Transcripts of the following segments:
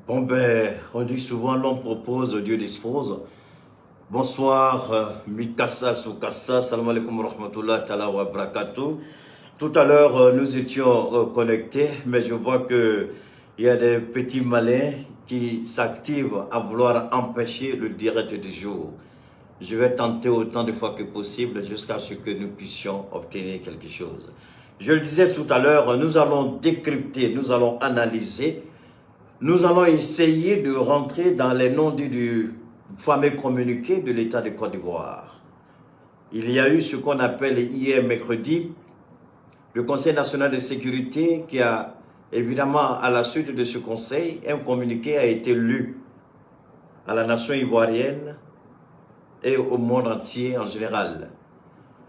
Bon ben, on dit souvent: l'homme propose, Dieu dispose. Bonsoir, Mikasa Soukasa, salam alaikum wa rahmatullah ta'ala wa barakatuh. Tout à l'heure, nous étions connectés, mais je vois que il y a des petits malins qui s'activent à vouloir empêcher le direct du jour. Je vais tenter autant de fois que possible jusqu'à ce que nous puissions obtenir quelque chose. Je le disais tout à l'heure, nous allons décrypter, nous allons analyser, nous allons essayer de rentrer dans les non-dits du fameux communiqué de l'État de Côte d'Ivoire. Il y a eu ce qu'on appelle hier mercredi le Conseil national de sécurité qui a, évidemment, à la suite de ce conseil, un communiqué a été lu à la nation ivoirienne et au monde entier en général.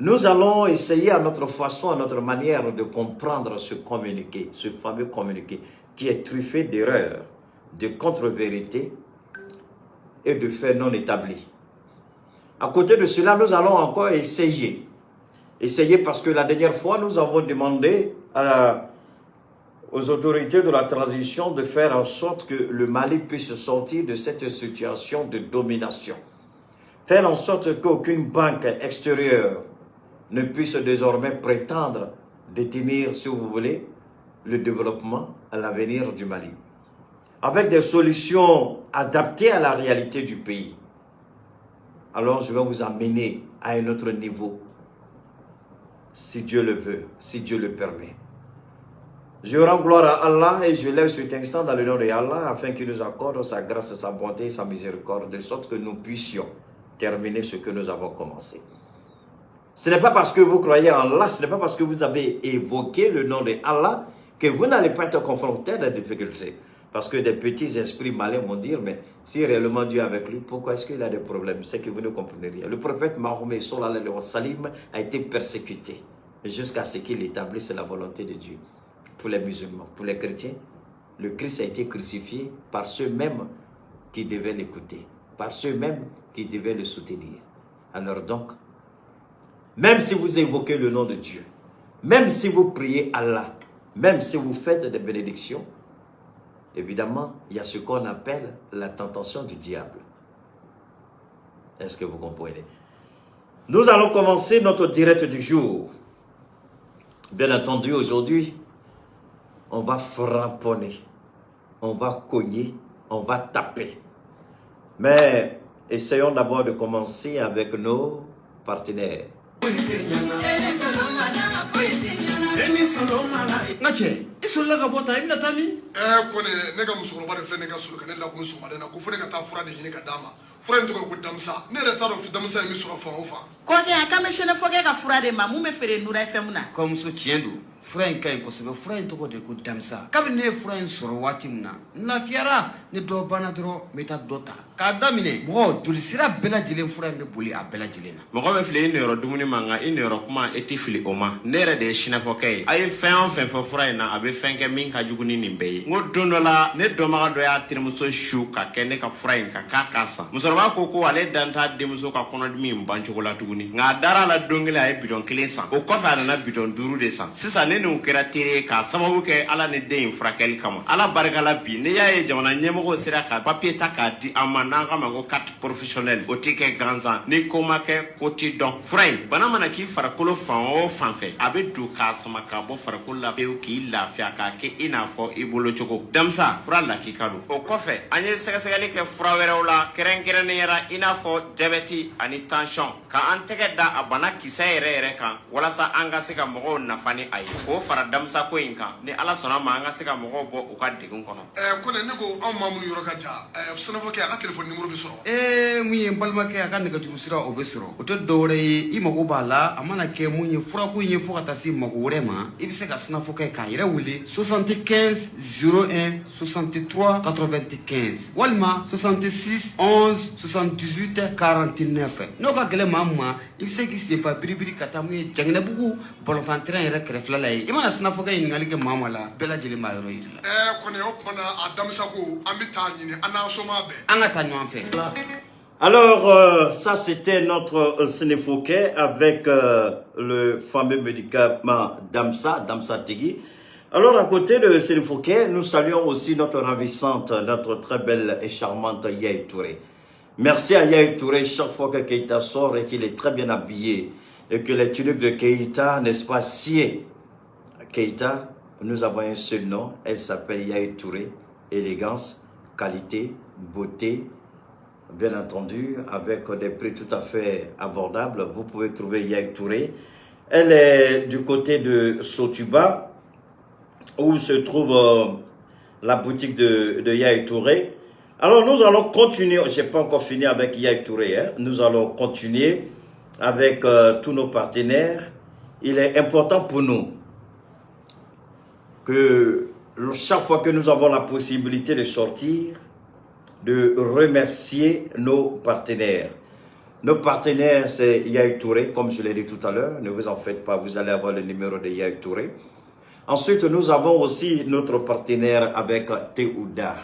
Nous allons essayer à notre façon, à notre manière de comprendre ce communiqué, ce fameux communiqué qui est truffé d'erreurs, de contre-vérités et de faits non établis. À côté de cela, nous allons encore essayer. Essayer parce que la dernière fois, nous avons demandé aux autorités de la transition de faire en sorte que le Mali puisse sortir de cette situation de domination. Faire en sorte qu'aucune banque extérieure ne puisse désormais prétendre détenir, si vous voulez, le développement à l'avenir du Mali. Avec des solutions adaptées à la réalité du pays. Alors je vais vous amener à un autre niveau, si Dieu le veut, si Dieu le permet. Je rends gloire à Allah et je lève cet instant dans le nom de Allah afin qu'il nous accorde sa grâce, sa bonté et sa miséricorde, de sorte que nous puissions terminer ce que nous avons commencé. Ce n'est pas parce que vous croyez en Allah, ce n'est pas parce que vous avez évoqué le nom de Allah que vous n'allez pas être confronté à des difficultés. Parce que des petits esprits malins vont dire: mais si réellement Dieu est avec lui, pourquoi est-ce qu'il a des problèmes? C'est que vous ne comprenez rien. Le prophète Mahomet wa salim, a été persécuté jusqu'à ce qu'il établisse la volonté de Dieu. Pour les musulmans, pour les chrétiens, le Christ a été crucifié par ceux-mêmes qui devaient l'écouter, par ceux-mêmes qui devaient le soutenir. Alors donc, même si vous évoquez le nom de Dieu, même si vous priez Allah, même si vous faites des bénédictions, évidemment, il y a ce qu'on appelle la tentation du diable. Est-ce que vous comprenez? Nous allons commencer notre direct du jour. Bien entendu, aujourd'hui, on va framponner, on va cogner, on va taper. Mais essayons d'abord de commencer avec nos partenaires. N ka cɛ, i solila ka bɔ tan, i bɛna taa min? Ɛɛ kɔni, ne ka musokɔrɔba de filɛ ne ka soli ka ne lakunu sɔgɔmada in na ko fo ne ka taa fura de ɲini ka d'a ma. Fura in tɔgɔ ye ko damisa. Ne yɛrɛ t'a dɔn damisa in bɛ sɔrɔ fan o fan. Kɔkɛ, a kan bɛ sɛnɛfɔkɛ ka fura de ma mun bɛ feere Nura FM na. Kɔmuso, tiɲɛ don, fura in ka ɲi kosɛbɛ. Fura in tɔgɔ de ko damisa. Kabini ne ye fura in sɔrɔ waati min na, n lafiyara. Ni dɔ banna dɔrɔn, n bɛ taa dɔ ta k'a daminɛ. Mɔgɔ joli sira bɛɛ lajɛlen, fura in bɛ boli a bɛɛ lajɛlen na. Mɔgɔ bɛ fili i niyɔrɔ dumuni ma, nka i niyɔrɔ kuma, e tɛ fili o ma. Ne yɛrɛ de ye sinafɔkɛ ye. A ye fɛn o fɛn fɔ fura in na, a bɛ fɛn kɛ min ka jugu ni nin bɛɛ ye. N ko don dɔ la, ne dɔnbaga dɔ y'a terimuso su ka kɛ ne ka fura in kan k'a k'a san. Musokɔrɔba ko ko ale dan t'a denmuso ka kɔnɔdimi in bancogo la tuguni, nka a dara a la. Don kelen, a ye bidɔn kelen san. O kɔfɛ, a nana bidɔn duuru de san. Sisan ne n'u kɛra teri ye k'a sababu kɛ Ala ni den in furakɛli kama. Ala barika la, bi n'i y'a ye jamana ɲɛmɔgɔw sera ka papiye ta k'a di an ma n'an k'a ma ko carte professionnelle, o tɛ kɛ gansan. Ni ko ma kɛ, ko ti dɔn. Fura in, bana mana k'i farikolo fan o fan fɛ, a bɛ don k'a sama k'a bɔ farikolo la pewu k'i lafiya, k'a kɛ i n'a fɔ i bolo cogo. Damisa fura lakika don. O kɔfɛ, an ye sɛgɛsɛgɛli kɛ fura wɛrɛw la, kɛrɛnkɛrɛnnenya la i n'a fɔ jabɛti ani tension, ka an tɛgɛ da a bana kisɛ yɛrɛ yɛrɛ kan walasa an ka se ka mɔgɔw nafa ni a ye, k'o fara damisako in kan. Ni Ala sɔnna ma, an ka se ka mɔgɔw bɔ u ka degun kɔnɔ. Ɛɛ kɔni, ne ko anw maa minnu yɔrɔ ka jan, ɛɛ sɛnɛfɔkɛ, a ka telefɔni nimoro bɛ sɔrɔ? Ee, mun ye n balimakɛ, a ka nɛgɛjuru sira, o bɛ sɔrɔ. O tɛ dɔwɛrɛ ye, i mago b'a la, a mana kɛ mun ye, furako in ye, fo ka taa se mago wɛrɛ ma, i bɛ se ka sinafɔkɛ k'a yɛrɛ wele 75 01 63 95 walima 66 11 78 49. N'o ka gɛlɛn maa min ma, i bɛ se k'i senfa biribiri ka taa mun ye Jangɛnɛbugu balontan terrain yɛrɛ kɛrɛfɛla la ye. I mana sinafɔkɛ ɲininkali kɛ maa ma la, bɛɛ lajɛlen b'a yɔrɔ yiri la. Ɛɛ kɔni, o tuma na a damisa ko an bɛ taa ɲini an n'an soma bɛɛ. An ka taa ɲɔgɔn fɛ. Alors, ça c'était notre Sénéfoquet avec le fameux médicament Damsa, Damsa Tigi. Alors, à côté de Sénéfoké, nous saluons aussi notre ravissante, notre très belle et charmante Yaye Touré. Merci à Yaye Touré, chaque fois que Keita sort et qu'il est très bien habillé et que les tuniques de Keita, n'est-ce pas, sciées. Keita, nous avons un seul nom, elle s'appelle Yaye Touré. Élégance, qualité, beauté, bien entendu, avec des prix tout à fait abordables. Vous pouvez trouver Yaye Touré. Elle est du côté de Sotuba, où se trouve la boutique de Yaye Touré. Alors, nous allons continuer. Je n'ai pas encore fini avec Yaye Touré, hein. Nous allons continuer avec tous nos partenaires. Il est important pour nous que chaque fois que nous avons la possibilité de sortir, de remercier nos partenaires. Nos partenaires, c'est Yaye Touré, comme je l'ai dit tout à l'heure. Ne vous en faites pas, vous allez avoir le numéro de Yaye Touré. Ensuite, nous avons aussi notre partenaire avec Théouda.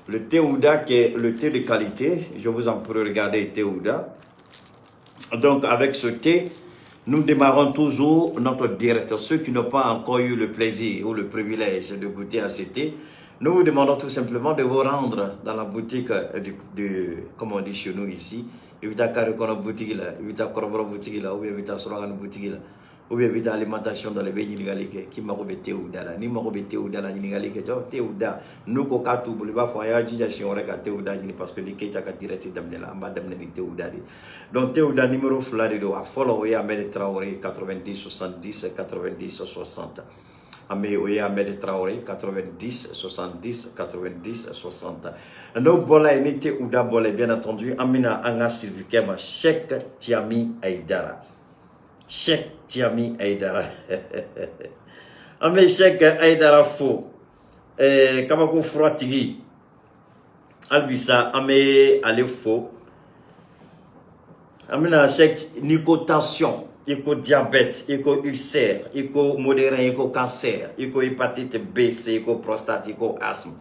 Le Théouda qui est le thé de qualité. Je vous en prie, regardez Théouda. Donc, avec ce thé, nous démarrons toujours notre direct. Ceux qui n'ont pas encore eu le plaisir ou le privilège de goûter à ce thé, nous vous demandons tout simplement de vous rendre dans la boutique comme on dit chez nous ici, i bɛ taa carré kɔnɔ boutique la, i bɛ taa kɔrɔbɔrɔ boutique la, ou bien i bɛ taa surakani boutique la, ou bien i bɛ taa alimentation dɔ la, i bɛ ɲininkali kɛ k'i mago bɛ Théouda la. N'i mago bɛ Théouda la, ɲininkali kɛ jɔ Théouda. N'u ko k'a t'u bolo, i b'a fɔ a y'a jija siɲɛ wɛrɛ ka Théouda ɲini, parce que ni Keita ka direct daminɛ la, an b'a daminɛ ni Théouda de. Donc Théouda numéro 2 de don. A fɔlɔ, o ye Ahmed Traoré, 90 70 90 60. An bɛ, o ye Ahmed Traoré, 90 70 90 60. N'o bɔra yen, ni Théouda bɔra yen, bien entendu, an bɛna an ka sirifikɛ ma, Cheikh Tiami Aïdara. Cheikh Tiami Aïdara, an bɛ Cheikh Aïdara fo, kabako furatigi. Halisa an bɛ ale fo. An bɛna Cheikh, n'i ko tension, i ko diabète, i ko ulcère, i ko modéré, i ko cancer, i ko hépatite B, C, i ko prostate, i ko asthme,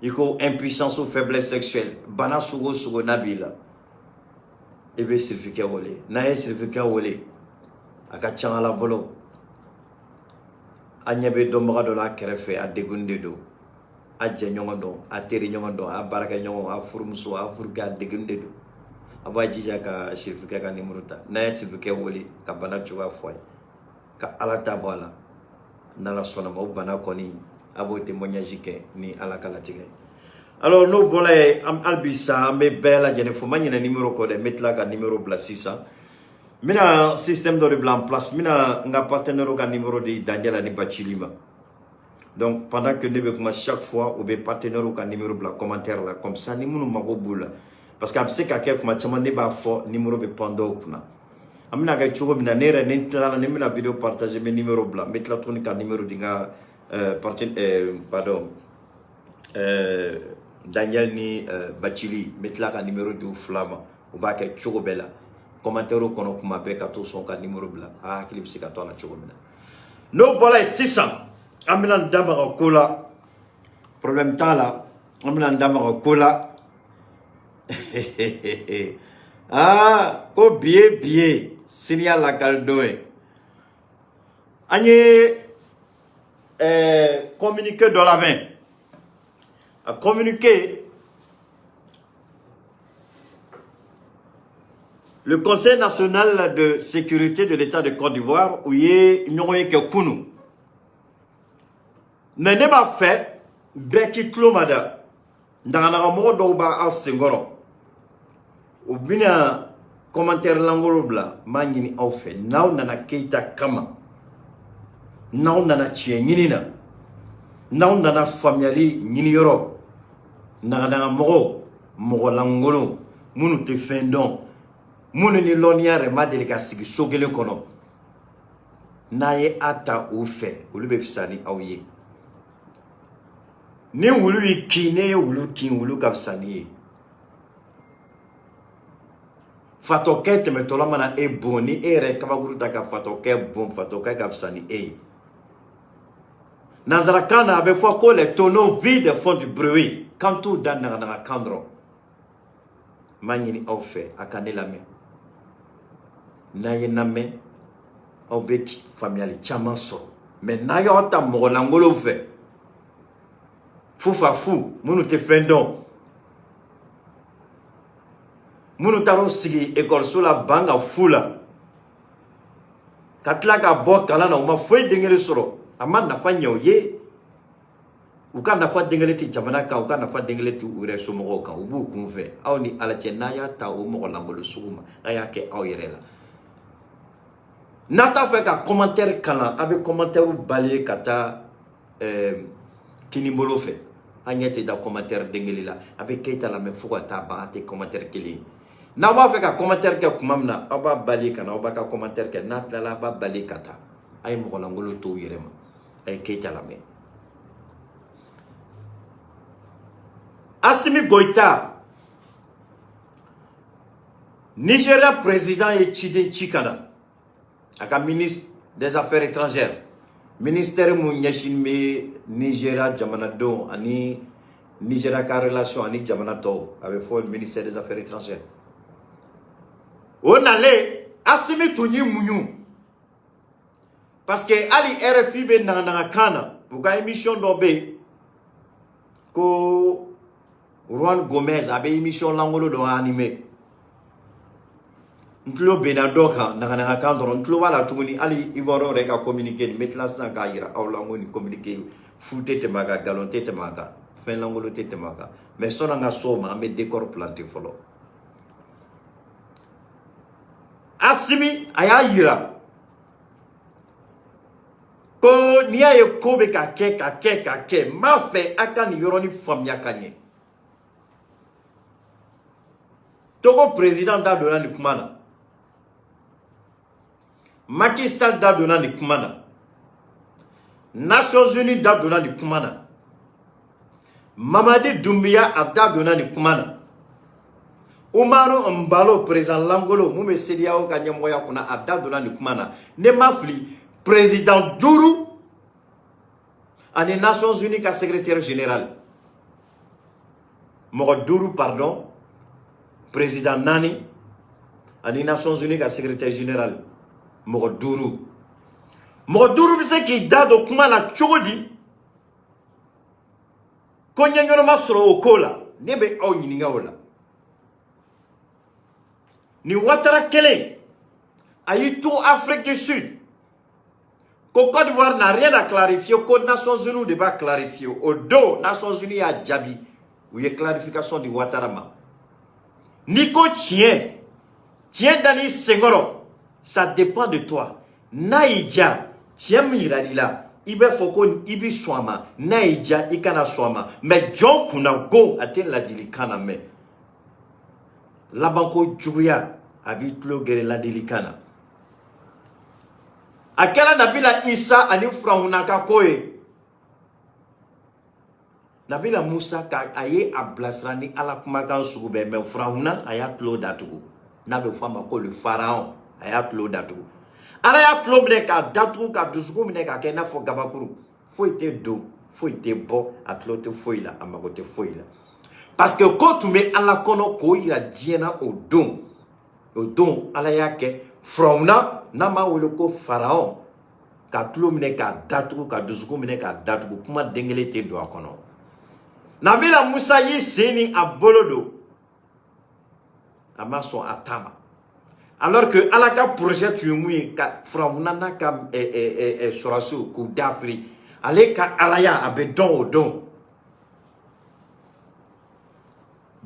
i ko impuissance ou faiblesse sexuelle, bana sugu o sugu n'a b'i la, i bɛ sirifikɛ wele. N'a ye sirifikɛ wele, a ka ca Ala bolo, a ɲɛ bɛ dɔnbaga dɔ la a kɛrɛfɛ, a degunni de don, a jɛɲɔgɔn dɔn, a teri ɲɔgɔn dɔn, a baarakɛ ɲɔgɔn, a furumuso, a furukɛ, a degunni de don. A b'a jija ka sirifikɛ ka numéro ta. N'a ye sirifikɛ wele ka bana cogoya fɔ a ye, ka Ala ta bɔ a la, n'Ala sɔnna ma, o bana kɔni, a b'o témoignage kɛ ni Ala ka latigɛ. Alors, n'o bɔra yen, hali bi sa, an bɛ bɛɛ lajɛlen fo. N ma ɲinɛ numéro kɔ dɛ, n bɛ tila ka numéro bila sisan. N bɛna système dɔ de bila en place. N bɛna n ka partenaire ka numéro di Daniel ani Bacili ma. Donc pendant que ne bɛ kuma, chaque fois u bɛ partenaire ka numéro bila commentaire la, comme ça ni minnu mago b'u la, parce que a bɛ se ka kɛ kuma caman ne b'a fɔ, numéro bɛ pan dɔw kunna. An bɛna kɛ cogo min na, ne yɛrɛ, ni n tilala, ni n bɛna vidéo partager, n bɛ numéro bila, n bɛ tila tuguni ka numéro di n ka pardon, Daniel ni Bacili, n bɛ tila ka numéro di u fila ma. U b'a kɛ cogo bɛɛ la, commentaire kɔnɔ kuma bɛɛ ka to sɔn ka numéro bila, a hakili bɛ se ka to a la cogo min na. N'o bɔra yen sisan, an bɛna n da maga ko la, problème t'a la, an bɛna n da maga ko la. Aa, ko bi ye bi ye, sini y'a lakali don ye. An ye communiqué dɔ labɛn. A communiqué, le Conseil national de sécurité de l'État de Côte d'Ivoire, u ye ɲɔgɔn ye kɛ kunun. Mais ne b'a fɛ bɛɛ k'i tulo ma da. Ndaganagamɔgɔ dɔw b'a senkɔrɔ, u bɛna commentaire lankolon bila. N b'a ɲini aw fɛ, n'aw nana Keita kama, n'aw nana tiɲɛ ɲini na, n'aw nana faamuyali ɲiniyɔrɔ, naganagamɔgɔw, mɔgɔ lankolon minnu tɛ fɛn dɔn, minnu ni lɔnniya yɛrɛ ma deli ka sigi so kelen kɔnɔ, n'a ye a ta u fɛ, olu bɛ fisa ni aw ye. Ni wulu y'i kin, ne ye wulu kin, wulu ka fisa ni ye. Fatɔkɛ tɛmɛtɔla mana e bon, ni e yɛrɛ ye kabakuru ta ka fatɔkɛ bon, fatɔkɛ ka fisa ni e ye. Nanzarakan na, a bɛ fɔ ko les tonneaux vides font du bruit. Kan t'u da, naganaga kan dɔrɔn. N b'a ɲini aw fɛ, a ka ne lamɛn. N'a ye lamɛn, aw bɛ faamuyali caman sɔrɔ. Mais n'a y'aw ta mɔgɔ lankolonw fɛ, fufafu, minnu tɛ fɛn dɔn, minnu taar'u sigi ekɔliso la ban ka fu la, ka tila ka bɔ kalan na, u ma foyi den kelen sɔrɔ, a ma nafa ɲɛ u ye. U ka nafa den kelen tɛ jamana kan, u ka nafa den kelen tɛ u yɛrɛ somɔgɔw kan, u b'u kun fɛ. Aw ni Ala cɛ, n'a y'a ta o mɔgɔ lankolon sugu ma, a y'a kɛ aw yɛrɛ la. N'a t'a fɛ ka commentaire kalan, a bɛ commentaire balayer ka taa kinibolo fɛ. An ɲɛ tɛ da commentaire den kelen la. A bɛ Keyita lamɛn fo ka taa ban, a tɛ commentaire kelen ye. N'aw b'a fɛ ka commentaire kɛ tuma min na, aw b'a balayer ka na, aw b'a ka commentaire kɛ. N'a tilala, a b'a balayer ka taa. A ye mɔgɔ lankolon to u yɛrɛ ma, a ye Keyita lamɛn. Assimi Goïta, Nigeria président ye ciden ci ka na a ka ministre des Affaires étrangères, ministère mun ɲɛsin bɛ Nigeria jamanadenw ani Nigeria ka relation ani jamana tɔw, a bɛ fɔ ministère des Affaires étrangères. O nalen, Assimi tun y'i muɲu, parce que hali RFI bɛ naganagakan na, u ka émission dɔ bɛ yen ko Juan Gomez, a bɛ émission lankolon dɔ animé. N tulo benna dɔ kan naganagakan dɔrɔn, n tulo b'a la tuguni. Hali Ivoirien yɛrɛ ka communiqué nin, n bɛ tila sisan k'a yira aw la. N ko nin communiqué, fu tɛ tɛmɛ a kan, nkalon tɛ tɛmɛ a kan, fɛn lankolon tɛ tɛmɛ a kan. Mais sɔnni an ka s'o ma, an bɛ décor planter fɔlɔ. Assimi a y'a yira ko n'i y'a ye ko bɛ ka kɛ ka kɛ ka kɛ, n b'a fɛ a ka nin yɔrɔnin faamuya ka ɲɛ. Togo président da donna nin kuma na, Macky Sall da donna nin kuma na, Nations Unies da donna nin kuma na, Mamadi Doumbouya a da donna nin kuma na, Umaru Embalo, président langolo mun bɛ CEDEAO ka ɲɛmɔgɔya kunna, a da donna nin kuma na. Ne ma fili, président duuru ani Nations Unies ka secrétaire général, mɔgɔ duuru, pardon, président naani ani Nations Unies ka secrétaire général, mɔgɔ duuru. Mɔgɔ duuru bɛ se k'i da don kuma la cogo di ko ɲɛ ɲɛnama sɔrɔ o ko la? Ne bɛ aw ɲininka o la. Nin Ouattara kelen a y'i to Afrique du Sud ko Côte d'Ivoire n'a rien à clarifier, ko Nations Unies de b'a clarifier. O don, Nations Unies y'a jaabi, u ye clarification di Ouattara ma. N'i ko tiɲɛ, tiɲɛ dan'i senkɔrɔ, ça dépend de toi. N'a y'i diya, tiɲɛ min yiral'i la, i bɛ fɔ ko i bɛ sɔn a ma. N'a y'i diya, i kana sɔn a ma. Mais jɔn kunna go, a tɛ ladilikan na mɛn. Labanko juguya, a b'i tulo gɛrɛ ladilikan na. A kɛra Nabila Isa ani Firawuna ka ko ye. Nabila Musa ka a ye a bilasira ni Ala kumakan sugu bɛɛ, mais Firawuna a y'a tulo datugu. N'a bɛ fɔ a ma ko le pharaon, a y'a tulo datugu. Ala y'a tulo minɛ k'a datugu, ka dusukun minɛ k'a kɛ i n'a fɔ gabakuru. Foyi tɛ don, foyi tɛ bɔ, a tulo tɛ foyi la, a mago tɛ foyi la, parce que ko tun bɛ Ala kɔnɔ k'o yira diɲɛ na o don. O don, Ala y'a kɛ Firawuna, n'an b'a wele ko pharaon, ka tulo minɛ k'a datugu, ka dusukun minɛ k'a datugu, kuma den kelen tɛ don a kɔnɔ. Nabila Musa y'i sen ni a bolo don, a ma sɔn a ta ma, alors que Ala ka projet tun ye mun ye? Ka Firawuna n'a ka sɔrɔsiw k'u dafiri. Ale ka alaya a bɛ dɔn o don.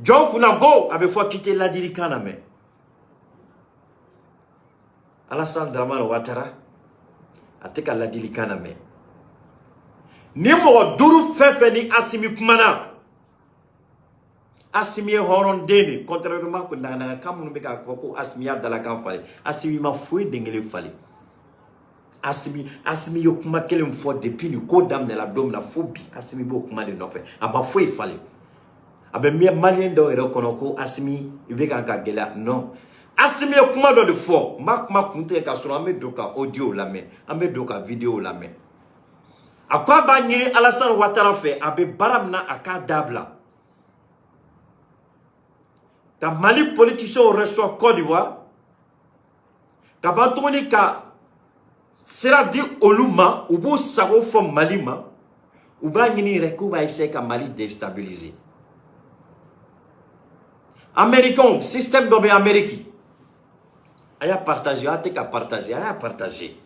Jɔn kunna go, a bɛ fɔ k'i tɛ ladilikan lamɛn. Alassane Dramane Ouattara a tɛ ka ladilikan lamɛn. Ni mɔgɔ duuru fɛn fɛn ni Assimi kumana, Assimi ye hɔrɔnden de, contrairement ko naganagakan minnu bɛ k'a fɔ ko Assimi y'a dalakan falen. Assimi ma foyi den kelen falen. Assimi ye kuma kelen fɔ depuis nin ko daminɛla don min na fo bi, Assimi b'o kuma de nɔfɛ, a ma foyi falen. A bɛ maliyɛn dɔw yɛrɛ kɔnɔ ko Assimi i bɛ kan ka gɛlɛya. Non, Assimi ye kuma dɔ de fɔ, n b'a kuma kun tigɛ ka sɔrɔ an bɛ don ka audio lamɛn, an bɛ don ka vidéo lamɛn. A ko a b'a ɲini Alassane Ouattara fɛ, a bɛ baara min na, a k'a dabila ka Mali politiciens reçoit Côte d'Ivoire, ka ban tuguni ka Sira di olu ma, u b'u sago fɔ Mali ma, u b'a ɲini yɛrɛ k'u b'a essayer ka Mali déstabiliser. Américains, système dɔ bɛ Amérique. A y'a partager, a tɛ ka partager, a y'a partager,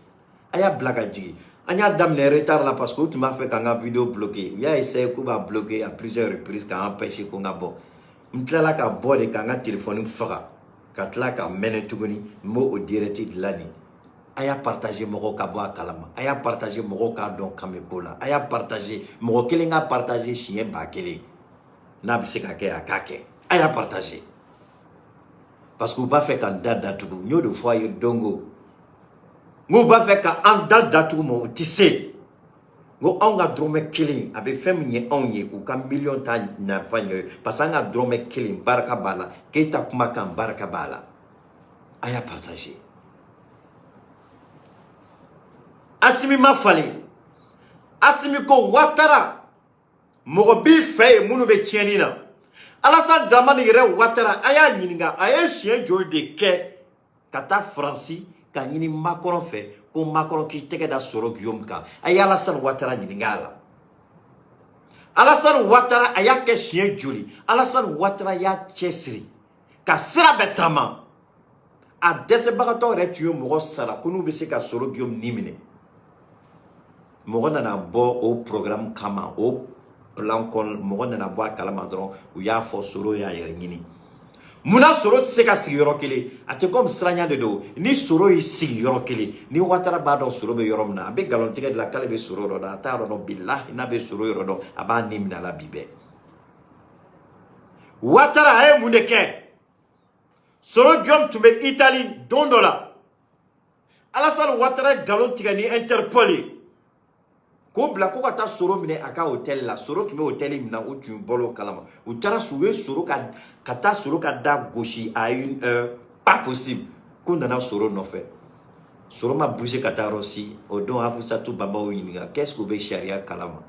a y'a bila ka jigin. An y'a daminɛ retard la parce que u tun b'a fɛ k'an ka vidéo bloquer. U y'a essayer k'u b'a bloquer à plusieurs reprises k'an empêcher ko n ka bɔ. N tilala ka bɔ de k'an ka téléphone faga, ka tila ka mɛnɛ tuguni. N b'o o direct dilan nin. A y'a partager, mɔgɔw ka bɔ a kalama. A y'a partager, mɔgɔw k'a dɔn kan bɛ ko la. A y'a partager, mɔgɔ kelen ka partager siɲɛ 1000, n'a bɛ se ka kɛ, a k'a kɛ. A y'a partager parce que u b'a fɛ k'an da datugu. N y'o de fɔ a ye dongo, n k'u b'a fɛ ka an da datugu, ma u tɛ se. N ko anw ka dɔrɔmɛ kelen a bɛ fɛn min ɲɛ anw ye, u ka miliyɔn ta nafa ɲɛ ye, parce que an ka dɔrɔmɛ kelen barika b'a la. Keyita kumakan barika b'a la. A y'a partager. Asimi ma falen. Asimi ko Watara mɔgɔ b'i fɛ yen minnu bɛ tiɲɛni na. Alassane Dramane yɛrɛ Watara, a y'a ɲininka a ye siɲɛ joli de kɛ ka taa Faransi ka ɲini Macron fɛ ko Macron k'i tɛgɛ da Soro Guillaume kan. A ye Alassane Ouattara ɲininka a la. Alassane Ouattara, a y'a kɛ siɲɛ joli? Alassane Ouattara y'a cɛsiri ka sira bɛɛ taama. A dɛsɛbagatɔ yɛrɛ tun ye mɔgɔ sara ko n'u bɛ se ka Soro Guillaume ni minɛ. Mɔgɔ nana bɔ o programme kama, o plan kɔnɔ, mɔgɔ nana bɔ a kalama dɔrɔn, u y'a fɔ Soro y'a yɛrɛ ɲini. Munna Soro tɛ se ka sigi yɔrɔ kelen? A tɛ komi siranya de don. Ni Soro y'i sigi yɔrɔ kelen, ni Watara b'a dɔn Soro bɛ yɔrɔ min na, a bɛ nkalontigɛ de la k'ale bɛ Soro yɔrɔ dɔn. A t'a yɔrɔ dɔn. Bilahi, n'a bɛ Soro yɔrɔ dɔn, a b'a ni minɛ a la bi bɛɛ. Watara, a ye mun de kɛ? Soro Guillaume tun bɛ Italie don dɔ la. Alassane Ouattara ye nkalon tigɛ ni Interpol ye k'o bila ko ka taa Soro minɛ a ka hôtel la. Soro tun bɛ hôtel min na, u tun bɔra o kalama. U taara, u ye Soro ka taa Soro ka da gosi à une heure pas possible, k'u nana Soro nɔfɛ. Soro ma bouger ka taa yɔrɔ si. O don, Afusatu Babaw ɲininka qu'est-ce k'u bɛ sariya kalama.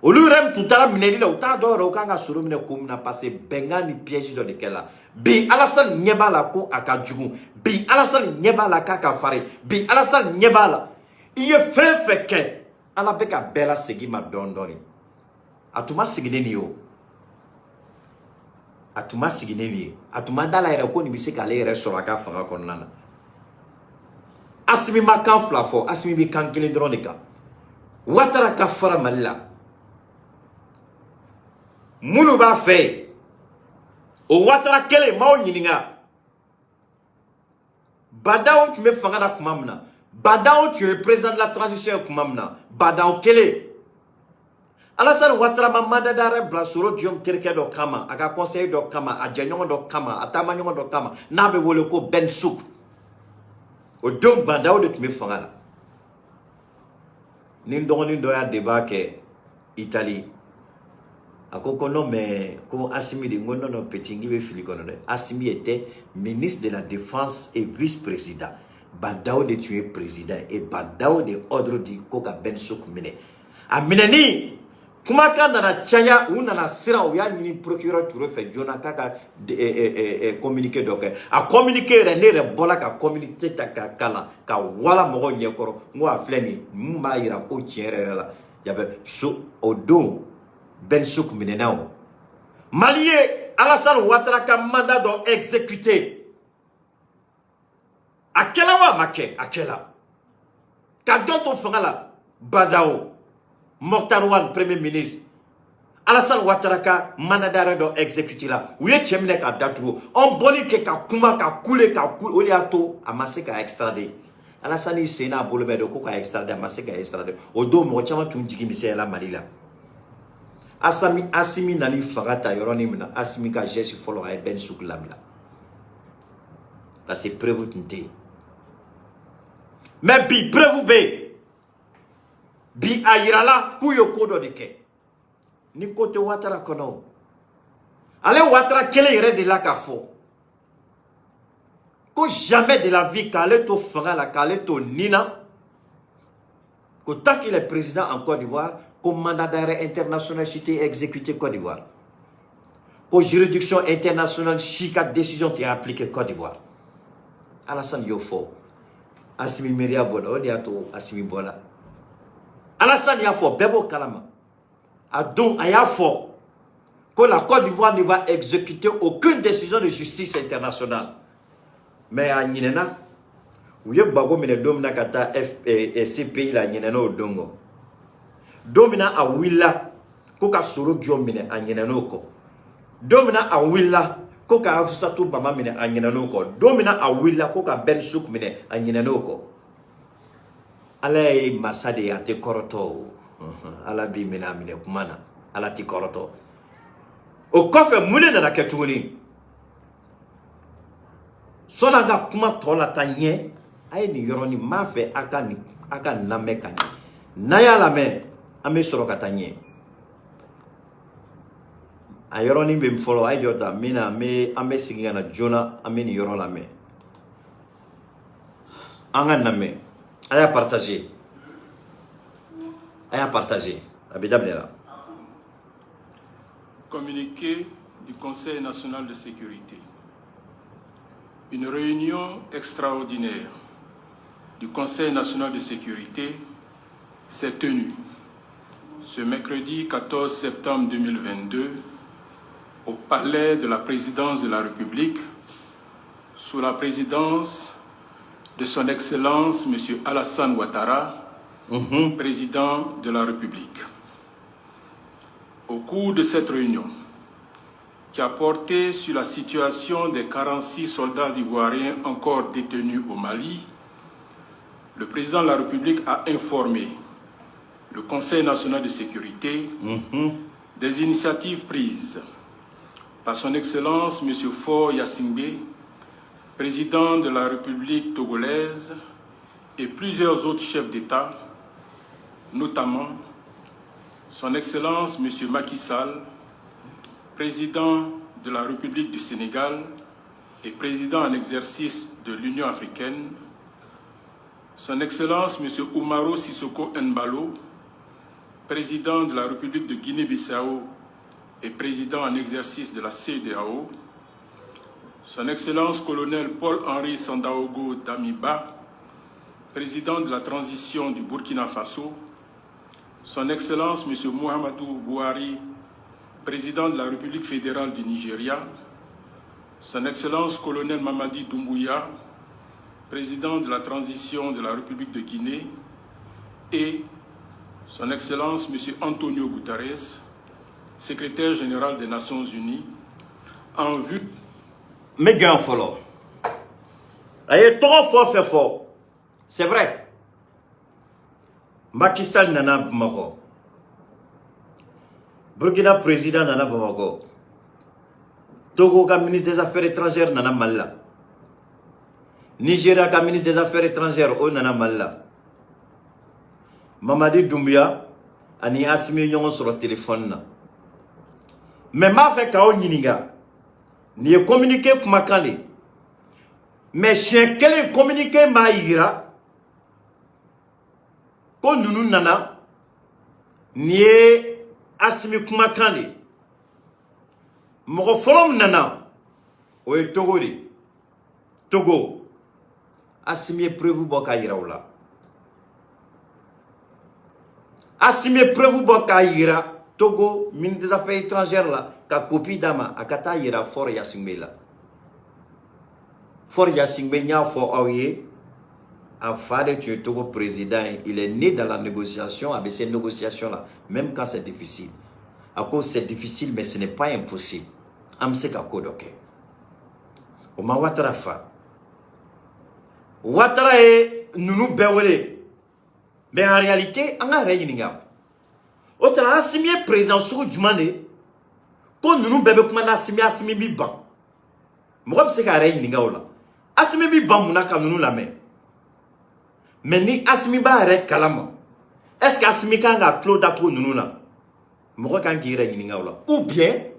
Olu yɛrɛ min tun taara minɛli la, u t'a dɔn yɛrɛ u kan ka Soro minɛ kun min na, parce que bɛnkan ni piège dɔ de kɛla. Bi Alassane ɲɛ b'a la ko a ka jugu. Bi Alassane ɲɛ b'a la k'a ka farin. Bi Alassane ɲɛ b'a la, i ye fɛn fɛn kɛ, Ala bɛ ka bɛɛ lasegin ma dɔɔni dɔɔni. A tun ma sigi ni nin ye o, a tun ma sigi ni nin ye. A tun ma da la yɛrɛ ko nin bɛ se k'ale yɛrɛ sɔrɔ a ka fanga kɔnɔna na. Asimi ma kan fila fɔ, Asimi bɛ kan kelen dɔrɔn de kan. Watara ka fara Mali la, minnu b'a fɛ yen, o Watara kelen m'aw ɲininka. Bah N'Daw tun bɛ fanga la tuma min na, Bah N'Daw tun ye président de la transition ye tuma min na, Bah N'Daw kelen, Alassane Ouattara ma mandat d'arrêt bila Soro Guillaume terikɛ dɔ kama, a ka conseiller dɔ kama, a jɛɲɔgɔn dɔ kama, a taamaɲɔgɔn dɔ kama, n'a bɛ wele ko Ben Souk. O don, Bah N'Daw de tun bɛ fanga la. Ni n dɔgɔnin dɔ y'a débat kɛ Italie, a ko ko non, mais ko Assimi de. N ko non, non, petit, n k'i bɛ fili kɔnɔ dɛ. Assimi était ministre de la Défense et vice-président. Bah N'Daw de tun ye président et Bah N'Daw de ordre di ko ka Ben Souk minɛ. A minɛni kumakan nana caya, u nana siran, u y'a ɲini procureur Touré fɛ joona k'a ka communiqué dɔ kɛ. A communiqué yɛrɛ, ne yɛrɛ bɔla ka communiqué ta ka kalan ka wala mɔgɔw ɲɛkɔrɔ. N ko a filɛ nin ye, mun b'a yira ko tiɲɛ yɛrɛ yɛrɛ la yabɛ so o don Ben Souk minɛna. O Mali ye Alassane Ouattara ka mandat dɔ exécuté. A kɛla wa a ma kɛ? A kɛla. Ka jɔn to fanga la? Bah N'Daw, Moctar Ouane premier ministre. Alassane Ouattara ka mandat d'arrêt dɔ exécuté la, u ye cɛ minɛ k'a datugu. An bɔli kɛ ka kuma, ka kule, ka kule, o de y'a to a ma se ka extrader. Alassane y'i sen n'a bolo bɛɛ don ko ka extrader, a ma se ka extrader. O don, mɔgɔ caman tun jigi misɛnyala Mali la. Asimi nani fanga ta yɔrɔnin min na, Asimi ka geste fɔlɔ, a ye Ben Souk labila parce que preuve tun tɛ yen. Mais bi, preuve bɛ yen. Bi a yirala k'u ye ko dɔ de kɛ. Ni ko tɛ Ouattara kɔnɔ o, ale Ouattara kelen yɛrɛ de la k'a fɔ ko jamais de la vie k'ale to fanga la, k'ale to nin na, ko tant qu'il est président en Côte d'Ivoire, ko mandat d'arrêt international si tɛ exécuté Côte d'Ivoire, ko juridiction internationale si ka décision tɛ appliqué Côte d'Ivoire. Alassane y'o fɔ. Asimi miiriya bɔra, o de y'a to Asimi bɔra. Alassane y'a fɔ, bɛɛ b'o kalama. A don, a y'a fɔ ko la Côte d'Ivoire ne va exécuter aucune décision de justice internationale. Mais a ɲinɛna, u ye Gbagbo minɛ don min na ka taa CPI la, a ɲinɛna o don kɔ. Don min na a wulila ko ka Soro Guillaume minɛ, a ɲinɛna o kɔ. Don min na a wulila ko ka Afusatu Bama minɛ, a ɲinɛna o kɔ. Don min na a wulila ko ka Ben Souk minɛ, a ɲinɛna o kɔ. Ala ye masa de ye, a tɛ kɔrɔtɔ o. Ala b'i minɛ a minɛ kuma na, Ala tɛ kɔrɔtɔ. O kɔfɛ, mun de nana kɛ tuguni? Sɔnni an ka kuma tɔ la taa ɲɛ, a ye nin yɔrɔnin n b'a fɛ a ka nin lamɛn ka ɲɛ. N'an y'a lamɛn, an bɛ sɔrɔ ka taa ɲɛ. A yɔrɔnin bɛ fɔlɔ, a ye jɔ ta min na, an bɛ segin ka na joona, an bɛ nin yɔrɔ lamɛn. An ka lamɛn, a y'a partager, a y'a partager. A bɛ daminɛ la. Communiqué du Conseil national de sécurité. Une réunion extraordinaire du Conseil national de sécurité s'est tenue ce mercredi 14 septembre 2022 au Palais de la Présidence de la République sous la présidence de son Excellence M. Alassane Ouattara, président de la République. Au cours de cette réunion, qui a porté sur la situation des 46 soldats ivoiriens encore détenus au Mali, le président de la République a informé le Conseil national de sécurité des initiatives prises par son Excellence M. Faure Gnassingbé, président de la République togolaise, et plusieurs autres chefs d'État, notamment son Excellence M. Macky Sall, président de la République du Sénégal et président en exercice de l'Union africaine, Son Excellence M. Umaro Sissoco Embaló, président de la République de Guinée-Bissau et président en exercice de la CEDEAO, Son Excellence colonel Paul-Henri Sandaogo Damiba, président de la transition du Burkina Faso, Son Excellence M. Muhammadu Buhari, président de la République fédérale du Nigeria, Son Excellence colonel Mamadi Doumbouya, président de la transition de la République de Guinée, et Son Excellence M. Antonio Guterres, secrétaire général des Nations Unies, en vue N bɛ gɛn fɔlɔ. A ye tɔgɔ fɔ fɛn fɔ, c'est vrai, Macky Sall nana Bamakɔ, Burkina président nana Bamakɔ, Togo ka ministre des Affaires étrangères nana Mali la, Nigeria ka ministre des Affaires étrangères, o nana Mali la. Mamadi Doumbouya ani Asimi ye ɲɔgɔn sɔrɔ téléphone na. Mais n b'a fɛ k'aw ɲininka, nin ye communiqué kumakan de, mais siɲɛ kelen communiqué b'a yira ko ninnu nana. Nin ye Asimi kumakan de. Mɔgɔ fɔlɔ min nana, o ye Togo de. Togo, Asimi ye preuve bɔ k'a yira o la. Asimi ye preuve bɔ k'a yira Togo ministre des Affaires étrangères la, ka copie d'a ma, a ka taa yira Faure Gnassingbé la. Faure Gnassingbé, n y'a fɔ aw ye, a fa de tun ye Togo président ye. Il est né dans la négociation, a bɛ se négociation la, même quand c'est difficile. A ko c'est difficile, mais ce n'est pas impossible, an bɛ se ka ko dɔ kɛ. O ma Ouattara fa. Ouattara ye ninnu bɛɛ wele. Mais en réalité, an ka yɛrɛ ɲininka, o tara Asimi ye président sugu jumɛn de ko ninnu bɛɛ bɛ kuma n'Asimi? Asimi bi ban, mɔgɔ bɛ se k'a yɛrɛ ɲininka o la. Asimi bi ban mun na ka ninnu lamɛn? Mais ni Asimi b'a yɛrɛ kalama, est ce que Asimi kan ka tulo datugu ninnu na? Mɔgɔ kan k'i yɛrɛ ɲininka o la. Ou bien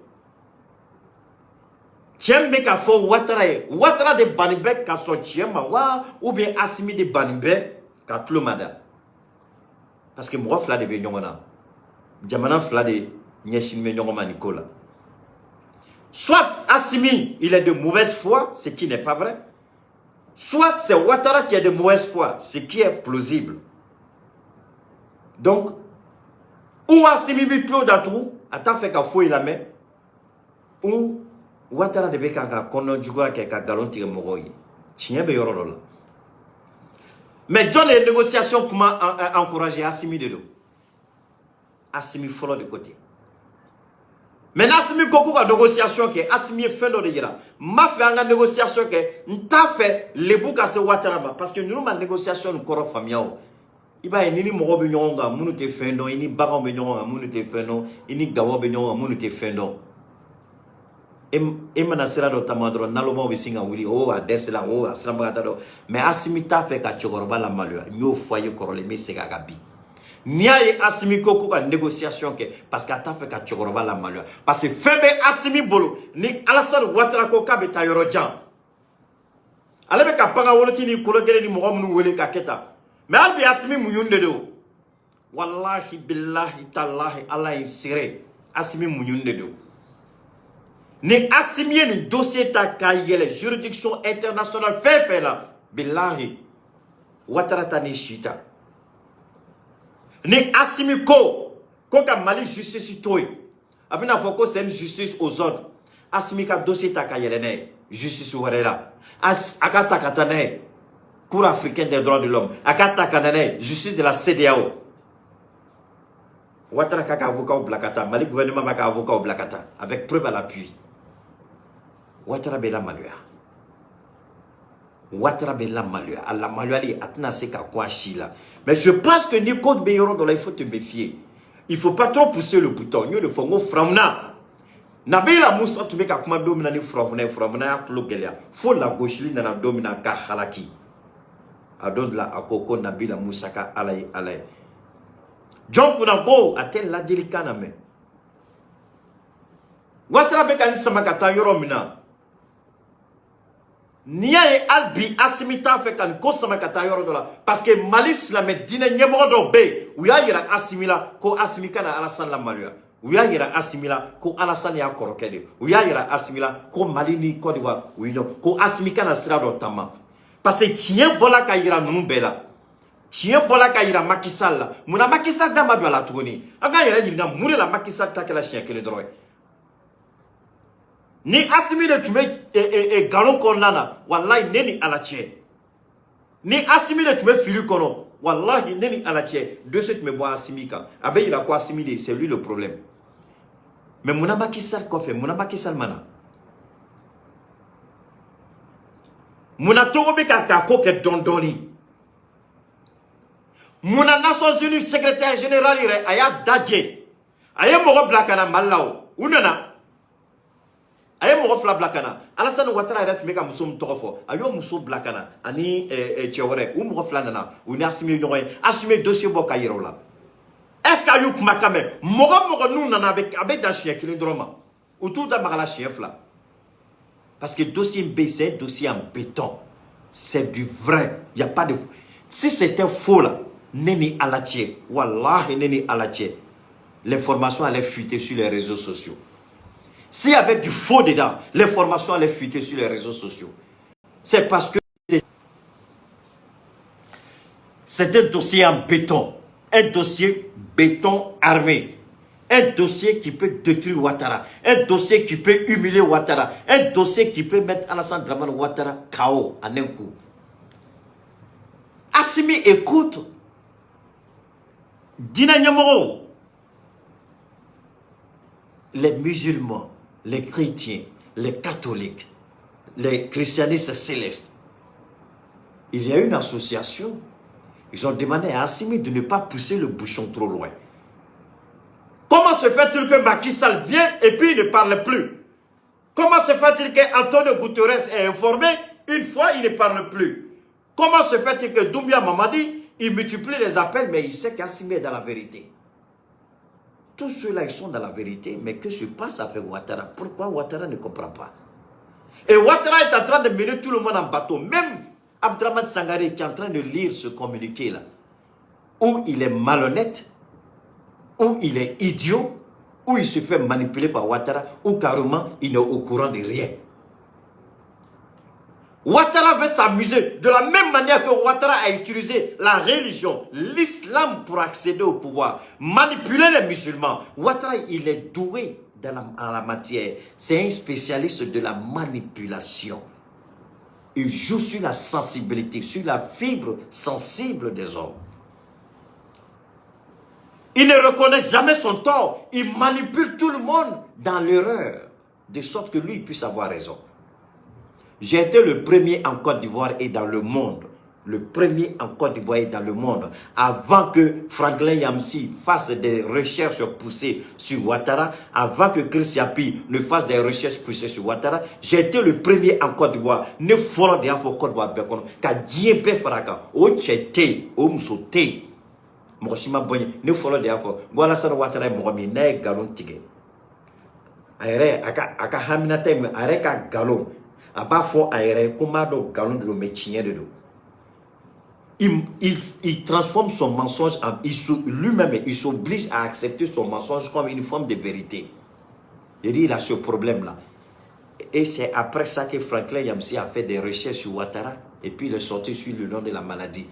cɛ min bɛ k'a fɔ Ouattara ye, Ouattara de bannen bɛ ka sɔn tiɲɛ ma wa, ou bien Asimi de bannen bɛ ka tulo ma da? Parce que mɔgɔ fila de bɛ ɲɔgɔn na, jamana fila de ɲɛsin bɛ ɲɔgɔn ma nin ko la. Soit Assimi, il est de mauvaise foi, ce qui n'est pas vrai. Soit c'est Ouattara qui est de mauvaise foi, ce qui est plausible. Donc, ou Assimi b'i tulo datugu, a t'a fɛ ka foyi lamɛn, ou Ouattara de bɛ k'a ka kɔnɔ juguya kɛ ka nkalon tigɛ mɔgɔw ye. Tiɲɛ bɛ yɔrɔ dɔ la. Mais jɔn de ye négociation kuma encouragé? Assimi de don. Assimi fɔlɔ de ko ten. Mais n'Assimi ko k'u ka négociation kɛ, Assimi ye fɛn dɔ de yira. N b'a fɛ an ka négociation kɛ, n t'a fɛ lebu ka se Ouattara ma, parce que ninnu ma négociation nin kɔrɔ faamuya o. I b'a ye, ni mɔgɔw bɛ ɲɔgɔn kan minnu tɛ fɛn dɔn, i ni baganw bɛ ɲɔgɔn kan minnu tɛ fɛn dɔn, i ni gawaw bɛ ɲɔgɔn kan minnu tɛ fɛn dɔn. E mana sira dɔ taama dɔrɔn, nalomaw bɛ sin ka wuli, o a dɛsɛla, o a siranbaga t'a dɔn. Mais Assimi t'a fɛ ka cɛkɔrɔba lamaloya. N y'o fɔ a ye kɔrɔlen, n bɛ segin a kan bi. N'i y'a ye Assimi ko ko ka négociation kɛ, parce que a t'a fɛ ka cɛkɔrɔba lamaloya, parce que fɛn bɛ Assimi bolo ni Alassane Ouattara ko k'a bɛ taa yɔrɔ jan, ale bɛ ka panga woloti ni kologɛlɛn ni mɔgɔ minnu wele ka kɛ tan. Mais hali bi Assimi muɲuni de don. Walahi, bilahi, talahi, Ala ye seere, Assimi muɲuni de don. Ni Assimi ye nin dossier ta k'a yɛlɛ juridiction internationale fɛn fɛn la, bilahi, Ouattara ta ni si ta. Ni Assimi ko ko ka Mali justice to yen, a bɛna fɔ ko c'est une justice aux ordres. Assimi ka dossier ta ka yɛlɛ n'a ye justice wɛrɛ la, a ka ta ka taa n'a ye Cour africaine des droits de l'homme, a ka ta ka na n'a ye justice de la CEDEAO. Ouattara k'a ka avocat bila ka taa, Mali gouvernement b'a ka avocat bila ka taa avec preuve à l'appui. Ouattara bɛ lamaloya, Ouattara bɛ lamaloya, a lamaloyali a tɛna se ka ko a si la. Mais je pense que ni ko bɛ yɔrɔ dɔ la, il faut te méfier, il faut pas trop pousser le bouton. N y'o de fɔ, n ko Firawuna, Nabila Musa tun bɛ ka kuma don min na ni Firawuna ye, Firawuna y'a tulo gɛlɛya fo lagosili nana don min na ka halaki. A don de la a ko ko Nabila Musa ka Ala ye Ala ye. Jɔn kunna ko a tɛ ladilikan na mɛn. Ouattara bɛ ka nin sama ka taa yɔrɔ min na, n'i y'a ye hali bi Assimi t'a fɛ ka nin ko sama ka taa yɔrɔ dɔ la, parce que Mali silamɛ diinɛ ɲɛmɔgɔ dɔw bɛ yen, u y'a yira Assimi la ko Assimi kana Alassane lamaloya. U y'a yira Assimi la ko Alassane y'a kɔrɔkɛ de. U y'a yira Assimi la ko Mali ni Côte d'Ivoire u ye ɲɔgɔn, ko Assimi kana sira dɔ taama, parce que tiɲɛ bɔla ka yira ninnu bɛɛ la. Tiɲɛ bɔla ka yira Macky Sall la. Munna Macky Sall da ma don a la tuguni? An k'an yɛrɛ ɲininka mun de la Macky Sall ta kɛla siɲɛ kelen dɔrɔn ye. Ni Assimi de tun bɛ nkalon kɔnɔna na, walahi, ne ni Ala cɛ, ni Assimi de tun bɛ fili kɔnɔ, walahi, ne ni Ala cɛ, dossier tun bɛ bɔ Assimi kan, a bɛ yira ko Assimi de, c'est lui le problème. Mais munna Macky Sall kɔfɛ, munna Macky Sall ma na? Munna Togo bɛ ka ko kɛ dɔɔni dɔɔni? Munna Nations Unies secrétaire général yɛrɛ a y'a dajɛ, a ye mɔgɔ bila ka na Mali la? O u nana, a ye mɔgɔ fila bila ka na. Alassane Ouattara yɛrɛ tun bɛ ka muso min tɔgɔ fɔ, a y'o muso bila ka na ani cɛ wɛrɛ. U mɔgɔ fila nana, u ni Assimi ye ɲɔgɔn ye. Assimi ye dossier bɔ ka yira u la. Est ce que a y'u kumakan mɛn? Mɔgɔ mɔgɔ n'u nana, a bɛ dan siɲɛ kelen dɔrɔn ma, u t'u da maga la siɲɛ fila, parce que dossier in bɛ yen, c'est un dossier en béton, c'est du vrai, y a pas de. Si c'était faux là, ne ni Ala cɛ, walahi, ne ni Ala cɛ, l'information allait fuiter sur les réseaux sociaux. S'il y avait du faux dedans, l'information allait fuiter sur les réseaux sociaux. C'est parce que c'est un dossier en béton. Un dossier béton armé. Un dossier qui peut détruire Ouattara. Un dossier qui peut humilier Ouattara. Un dossier qui peut mettre Alassane Dramane Ouattara KO en un coup. Assimi, écoute. Dina ɲɛmɔgɔw, les musulmans, les chrétiens, les catholiques, les christianistes célestes, il y a une association. Ils ont demandé à Assimi de ne pas pousser le bouchon trop loin. Comment se fait-il que Macky Sall vient et puis il ne parle plus? Comment se fait-il que Antonio Guterres est informé, une fois il ne parle plus? Comment se fait-il que Doumbia Mamadi, il multiplie les appels, mais il sait qu'Assimi est dans la vérité? Tous ceux-là, ils sont dans la vérité, mais que se passe avec Ouattara? Pourquoi Ouattara ne comprend pas? Et Ouattara est en train de mener tout le monde en bateau. Même Abdraman Sangaré qui est en train de lire ce communiqué-là, où il est malhonnête, où il est idiot, où il se fait manipuler par Ouattara, ou carrément il n'est au courant de rien. Ouattara veut s'amuser de la même manière que Ouattara a utilisé la religion, l'islam pour accéder au pouvoir, manipuler les musulmans. Ouattara, il est doué en la matière. C'est un spécialiste de la manipulation. Il joue sur la sensibilité, sur la fibre sensible des hommes. Il ne reconnaît jamais son tort. Il manipule tout le monde dans l'erreur, de sorte que lui puisse avoir raison. J'ai été le premier en Côte d'Ivoire et dans le monde. Le premier en Côte d'Ivoire et dans le monde. Avant que Franklin Nyamsi fasse des recherches poussées sur Ouattara, avant que Chris Yapi ne fasse des recherches poussées sur Ouattara, j'ai été le premier en Côte d'Ivoire. Ne fɔlɔ de y'a fɔ Côte d'Ivoire bɛɛ kɔnɔ ka diɲɛ bɛɛ fara a kan o cɛ tɛ yen, o muso tɛ yen, mɔgɔ si ma bɔ n ye. Ne fɔlɔ de y'a fɔ ko Alassane Ouattara ye mɔgɔ min n'a ye nkalon tigɛ, a yɛrɛ a ka haminata ye min, a yɛrɛ ka nkalon, a b'a fɔ a yɛrɛ ye ko n b'a dɔn nkalon de don, mais tiɲɛ de don. Il transforme son mensonge en, lui-même, il s'oblige à accepter son mensonge comme une forme de vérité. Il dit, il a ce problème-là. Et c'est après ça que Franklin Nyamsi a fait des recherches sur Ouattara et puis il est sorti sur le nom de la maladie.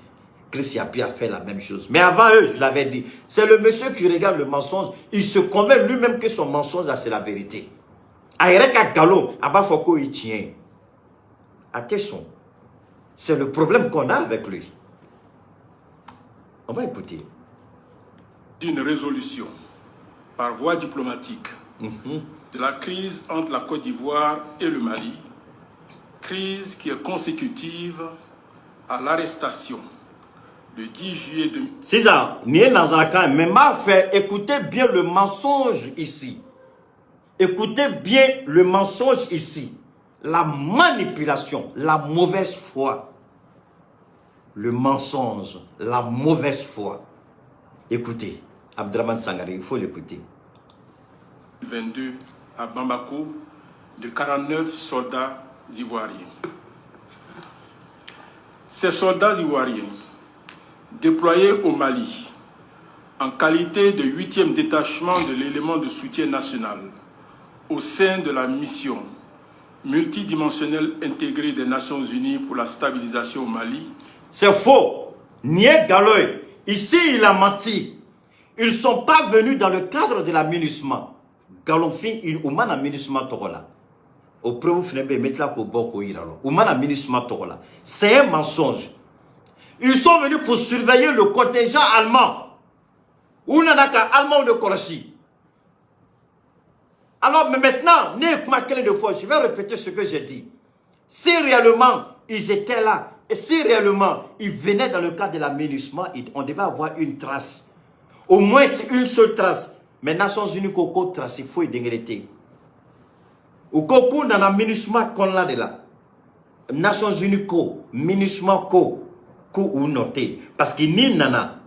Chris Yapi a fait la même chose. Mais avant eux, je l'avais dit, c'est le monsieur qui regarde le mensonge, il se convainc lui-même que son mensonge, là, c'est la vérité. A yɛrɛ ka nkalon, a b'a fɔ k'o ye tiɲɛ ye. A tɛ sɔn. C'est le problème qu'on a avec lui. On va écouter. D'une résolution par voie diplomatique de la crise entre la Côte d'Ivoire et le Mali, crise qui est consécutive à l'arrestation le 10 juillet 2000 Sisan, nin ye nanzarakan ye, mais n b'a fɛ, écoutez bien le mensonge ici. Écoutez bien le mensonge ici. La manipulation, la mauvaise foi. Le mensonge, la mauvaise foi. Écoutez, Abdraman Sangare, il faut l'écouter. 22 à Bamako de 49 soldats ivoiriens. Ces soldats ivoiriens, déployés au Mali en qualité de 8e détachement de l'élément de soutien national au sein de la mission multidimensionnelle intégrée des Nations Unies pour la stabilisation au Mali, C'est faux. Nin ye nkalon ye. Ici, il a menti. Ils ne sont pas venus dans le cadre de la MINUSMA. Galonfin, u ma na MINUSMA tɔgɔ la. O preuve fana bɛ yen, n bɛ tila k'o bɔ k'o yira la. U ma na MINUSMA tɔgɔ la. C'est un mensonge. Ils sont venus pour surveiller le contingent allemand. U nana ka allemand de kɔlɔsi. Alors, mais maintenant, ne ye kuma kelen de fɔ, je vais répéter ce que j'ai dit. Si réellement ils étaient là, et si réellement ils venaient dans le cadre de la MINUSMA, on devait avoir une trace. Au moins une seule trace. Mais Nations Unies ko ko trace foyi den kelen tɛ yen. U ko k'u nana MINUSMA kɔnɔna de la. Nations Unies ko, MINUSMA ko, k'u nɔ tɛ yen. Parce que n'i nana,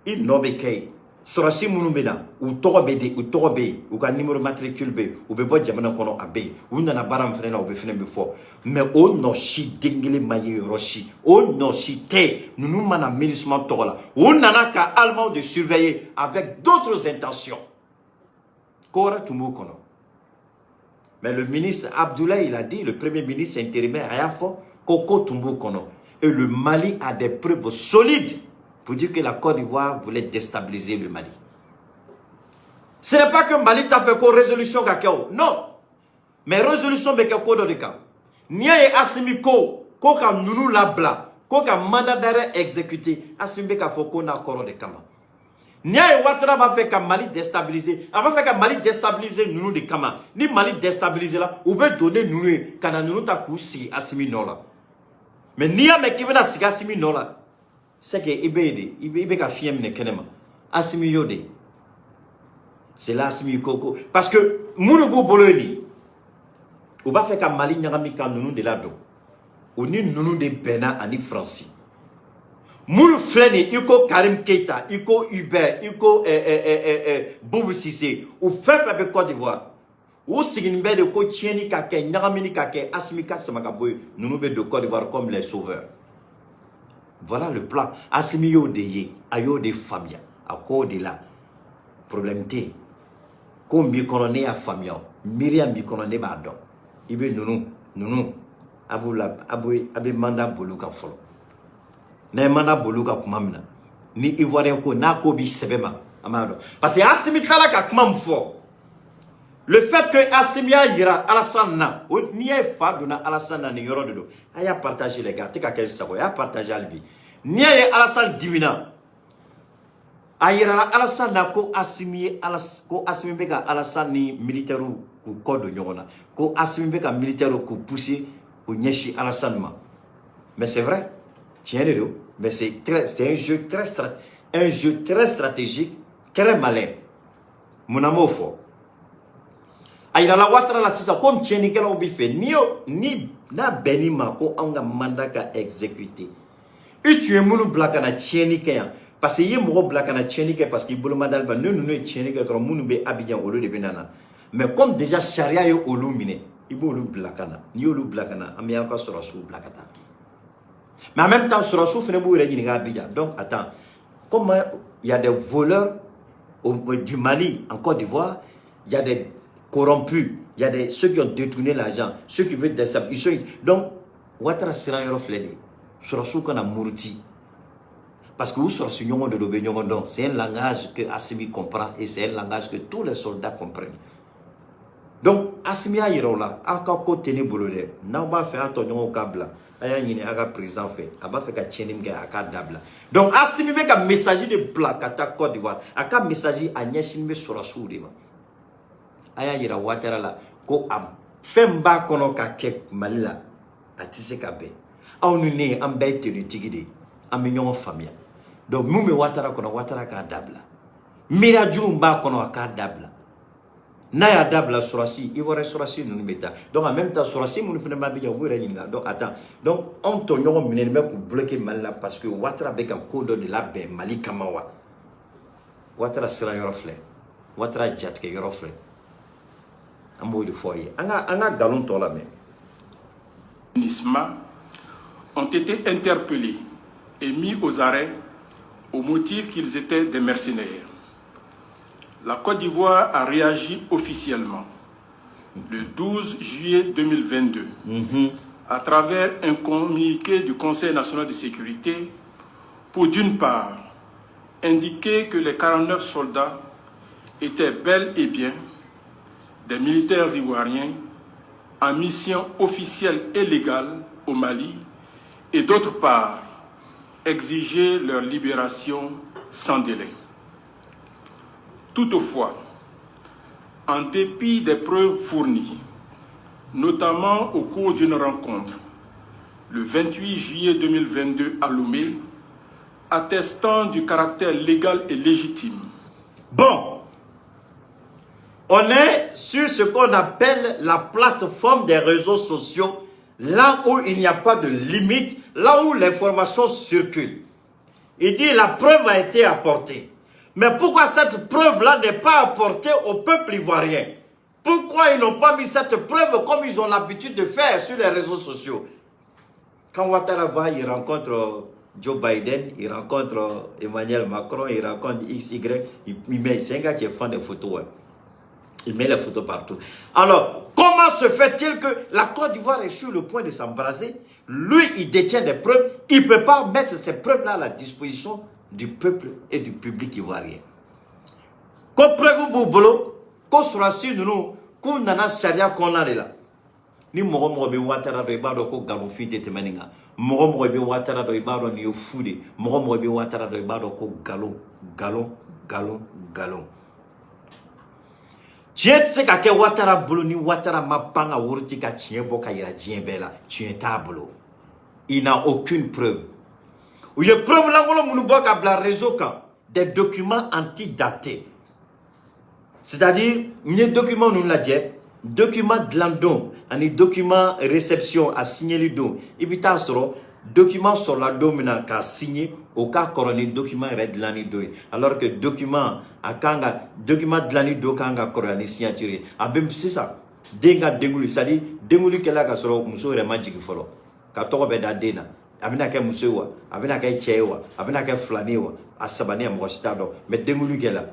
i nɔ bɛ kɛ yen. Sɔrɔsi minnu bɛ na, u tɔgɔ bɛ di, u tɔgɔ bɛ yen, u ka numéro matricule bɛ yen, u bɛ bɔ jamana kɔnɔ, a bɛ yen. U nana baara min fana na, o bɛ fana bɛ fɔ. Mais o nɔ si den kelen ma ye yɔrɔ si. O nɔ si tɛ yen. Ninnu ma na MINUSMA tɔgɔ la. U nana ka Allemands de surveiller avec d'autres intentions. Ko wɛrɛ tun b'u kɔnɔ. Mais le ministre Abdoulaye, il a dit, le premier ministre intérimaire, a y'a fɔ ko ko tun b'u kɔnɔ. Et le Mali a des preuves solides pour dire que la Côte d'Ivoire voulait déstabiliser le Mali. Ce n'est pas que Mali t'a fait ko résolution ka kɛ o. Non. Mais résolution bɛ kɛ ko dɔ de kan. N'i y'a ye Assimi ko ko ka ninnu labila, ko ka mandat d'arrêt exécuté, Assimi bɛ k'a fɔ ko n'a kɔrɔ de kama. N'i y'a ye Ouattara b'a fɛ ka Mali déstabiliser, a b'a fɛ ka Mali déstabiliser ninnu de kama. Ni Mali déstabiliser la, u bɛ don ni ninnu ye ka na ninnu ta k'u sigi Assimi nɔ la. Mais n'i y'a mɛn k'i bɛna sigi Assimi nɔ la, c'est que i bɛ yen de, i bɛ ka fiɲɛ minɛ kɛnɛ ma. Assimi y'o de ye. C'est là Assimi ko ko parce que minnu b'u bolo yen nin, u b'a fɛ ka Mali ɲagami ka ninnu de ladon. U ni ninnu de bɛnna ani Faransi. Minnu filɛ nin ye, i ko Karim Keita, i ko Hubert, i ko Boubou Cissé, u fɛn fɛn bɛ Côte d'Ivoire, u sigilen bɛ de ko tiɲɛni ka kɛ, ɲagamini ka kɛ, Assimi ka sama ka bɔ yen, ninnu bɛ don Côte d'Ivoire comme les sauveurs. Voilà le plan. Assimi y'o de ye, a y'o de faamuya. A ko o de la, problème tɛ yen. Ko min b'i kɔnɔ ne y'a faamuya o, miiriya min b'i kɔnɔ ne b'a dɔn. I bɛ ninnu ninnu A b'u la, a bɛ mandat boli kan fɔlɔ. N'a ye mandat boli kan tuma min na, ni Ivoirien ko n'a ko b'i sɛbɛ ma, an b'a dɔn. Parce que Assimi tilala ka kuma min fɔ, le fait que Assimi y'a yira Alassane na, o n'i y'a ye fa donna Alassane na, nin yɔrɔ de don. A y'a partager, les gars, a tɛ ka kɛ n sago ye, a y'a partager hali bi. N'i y'a ye Alassane dimina, a yirala Alassane na ko Assimi ye ko Assimi bɛ ka Alassane ni militaires k'u kɔ don ɲɔgɔn na, ko Assimi bɛ ka militaires k'u pousser k'u ɲɛsin Alassane ma. Mais c'est vrai, tiɲɛ de don, mais c'est un jeu très stratégique, très malin. Mun na m'o fɔ? A yirala Ouattara la sisan komi tiɲɛnikɛlaw bɛ fɛ ni y'o ni n'a bɛnn'i ma ko anw ka mandat ka exécuter, i tun ye minnu bila ka na tiɲɛni kɛ yan, parce que i ye mɔgɔ bila ka na tiɲɛni kɛ parce que i bolo ma dali ba ni ninnu ye tiɲɛni kɛ dɔrɔn, minnu bɛ Abidjan, olu de bɛ na. Mais comme déjà sariya ye olu minɛ, i b'olu bila ka na. N'i y'olu bila ka na, an bɛ aw ka sɔrɔsiw bila ka taa. Mais en même temps, sɔrɔsiw fana b'u yɛrɛ ɲininka Abidjan. Donc attends, comment il y a des voleurs du Mali en Côte d'Ivoire, il y a des corrompus, il y a des ceux qui ont détourné l'argent, ceux qui veulent des ils sont. Donc Ouattara siran yɔrɔ filɛ nin ye, sɔrɔsiw kana muruti, parce que u sɔrɔsi ɲɔgɔn de don, bɛ ɲɔgɔn dɔn. C'est un langage que Assimi comprend et c'est un langage que tous les soldats comprennent. Donc Assimi y'a yira o la, aw ka ko tɛ ne bolo dɛ. N'aw b'a fɛ a tɔɲɔgɔnw k'a bila, a y'a ɲini a ka président fɛ, a b'a fɛ ka tiɲɛni min kɛ, a k'a dabila. Donc Assimi bɛ ka message de bila ka taa Côte d'Ivoire. A ka message a ɲɛsin bɛ sɔrɔsiw de ma. A y'a yira Ouattara la ko a fɛn b'a kɔnɔ ka kɛ Mali la, a tɛ se ka bɛn. Aw ni ne, an bɛɛ ye tenitigi de ye, an bɛ ɲɔgɔn faamuya. Donc mun bɛ Ouattara kɔnɔ, Ouattara k'a dabila. Miiriya jugu b'a kɔnɔ, a k'a dabila. N'a y'a dabila, sɔrɔsi Ivoirien sɔrɔsi ninnu bɛ taa. Donc en même temps, sɔrɔsi minnu fana b'a Abidjan, u b'u yɛrɛ ɲininka. Donc attends, donc anw tɔɲɔgɔn minɛnen bɛ k'u bloquer Mali la parce que Ouattara bɛ ka ko dɔ de labɛn Mali kama wa. Ouattara siran yɔrɔ filɛ, Ouattara jatigɛ yɔrɔ filɛ, an b'o de fɔ aw ye. An ka nkalon tɔ lamɛn. MINUSMA ont été interpellés et mis aux arrêts au motif qu'ils étaient des mercenaires. La Côte d'Ivoire a réagi officiellement le 12 juillet 2022 à travers un communiqué du Conseil national de sécurité pour, d'une part, indiquer que les 49 soldats étaient bel et bien des militaires ivoiriens en mission officielle et légale au Mali et, d'autre part, exiger leur libération sans délai. Toutefois, en dépit des preuves fournies, notamment au cours d'une rencontre le 28 juillet 2022 à Lomé, attestant du caractère légal et légitime. Bon, on est sur ce qu'on appelle la plateforme des réseaux sociaux, là où il n'y a pas de limite, là où l'information circule. Il dit: la preuve a été apportée. Mais pourquoi cette preuve-là n'est pas apportée au peuple ivoirien? Pourquoi ils n'ont pas mis cette preuve comme ils ont l'habitude de faire sur les réseaux sociaux? Quand Ouattara va, il rencontre Joe Biden, il rencontre Emmanuel Macron, il rencontre XY, il met, c'est un gars qui est fan des photos. Hein. Il met les photos partout. Alors, comment se fait-il que la Côte d'Ivoire est sur le point de s'embraser? Lui, il détient des preuves. Il ne peut pas mettre ces preuves-là à la disposition du peuple et du public ivoirien. Ko preuve b'u bolo, ko sɔrɔsi ninnu k'u nana sariya kɔnɔna de la. Ni mɔgɔ mɔgɔ bɛ Ouattara dɔn, i b'a dɔn ko nkalonfin tɛ tɛmɛ nin kan. Mɔgɔ mɔgɔ bɛ Ouattara dɔn, i b'a dɔn nin ye fu de. Mɔgɔ mɔgɔ bɛ Ouattara dɔn, i b'a dɔn ko nkalon, nkalon, nkalon, nkalon. Tiɲɛ tɛ se ka kɛ Ouattara bolo ni Ouattara ma pan ka wuruti ka tiɲɛ bɔ ka yira diɲɛ bɛɛ la. Tiɲɛ t'a bolo, il n'a aucune preuve. U ye preuve lankolon minnu bɔ ka bila réseau kan, des documents antidatés, c'est-à-dire n ye document ninnu lajɛ, document dilan don ani document réception a signeli don, i bɛ taa sɔrɔ document sɔrɔla don min na k'a signé, o ka kɔrɔ ni document yɛrɛ dilanni don ye, alors que document a kan ka document dilanni don kan ka kɔrɔya ni signature ye. A bɛ sisan den ka denkuli, c'est à dire denkuli kɛla ka sɔrɔ muso yɛrɛ ma jigin fɔlɔ, ka tɔgɔ bɛ da den na. A bɛna kɛ muso ye wa, a bɛna kɛ cɛ ye wa, a bɛna kɛ filanin ye wa, a sabanin ye, mɔgɔ si t'a dɔn. Mais denkuli kɛla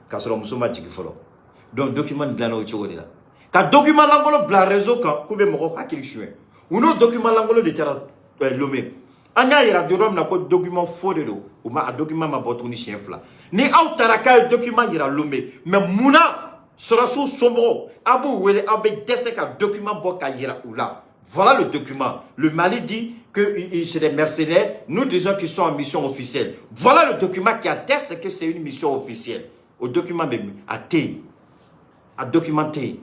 ka sɔrɔ muso ma jigin fɔlɔ. Donc document dilanna o cogo de la, ka document lankolon bila réseau kan k'u bɛ mɔgɔw hakili suɲɛ. U n'o document lankolon de taara Lomé. An y'a yira don min na ko document faux de don, u ma a document ma bɔ tuguni siɲɛ fila. Ni aw taara k'a ye document yira Lomé, mais munna sɔrɔdasiw somɔgɔw a b'u wele, aw bɛ dɛsɛ ka document bɔ ka yira u la? Voilà le document. Le Mali dit que c'est des mercenaires. Nous disons qu'ils sont en mission officielle. Voilà le document qui atteste que c'est une mission officielle. Au document même, a tɛ, a documenté.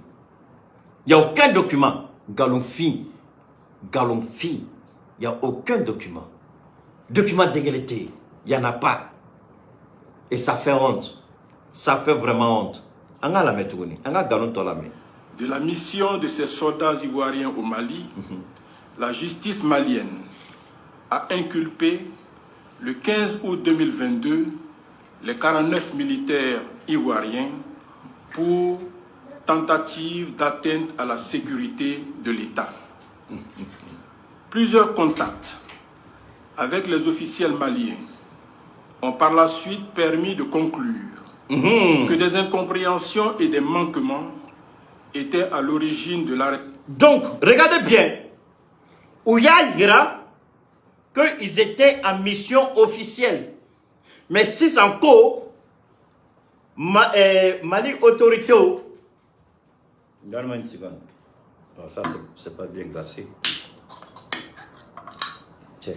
Il n'y a aucun document. Galonfin, galonfin. Il n'y a aucun document. Document d'égalité, il n'y en a pas. Et ça fait honte. Ça fait vraiment honte. An k'a lamɛn tuguni. An ka galon tɔ lamɛn. De la mission de ces soldats ivoiriens au Mali, la justice malienne a inculpé le 15 août 2022 les 49 militaires ivoiriens pour tentative d'atteinte à la sécurité de l'État. Plusieurs contacts avec les officiels maliens ont par la suite permis de conclure que des incompréhensions et des manquements étaient à l'origine de l'arrêt. Donc, regardez bien. U y'a yira qu'ils étaient en mission officielle. Mais si encore, Mali autorité. Donne-moi une seconde. Bon, ça, c'est pas bien glacé. Tiens.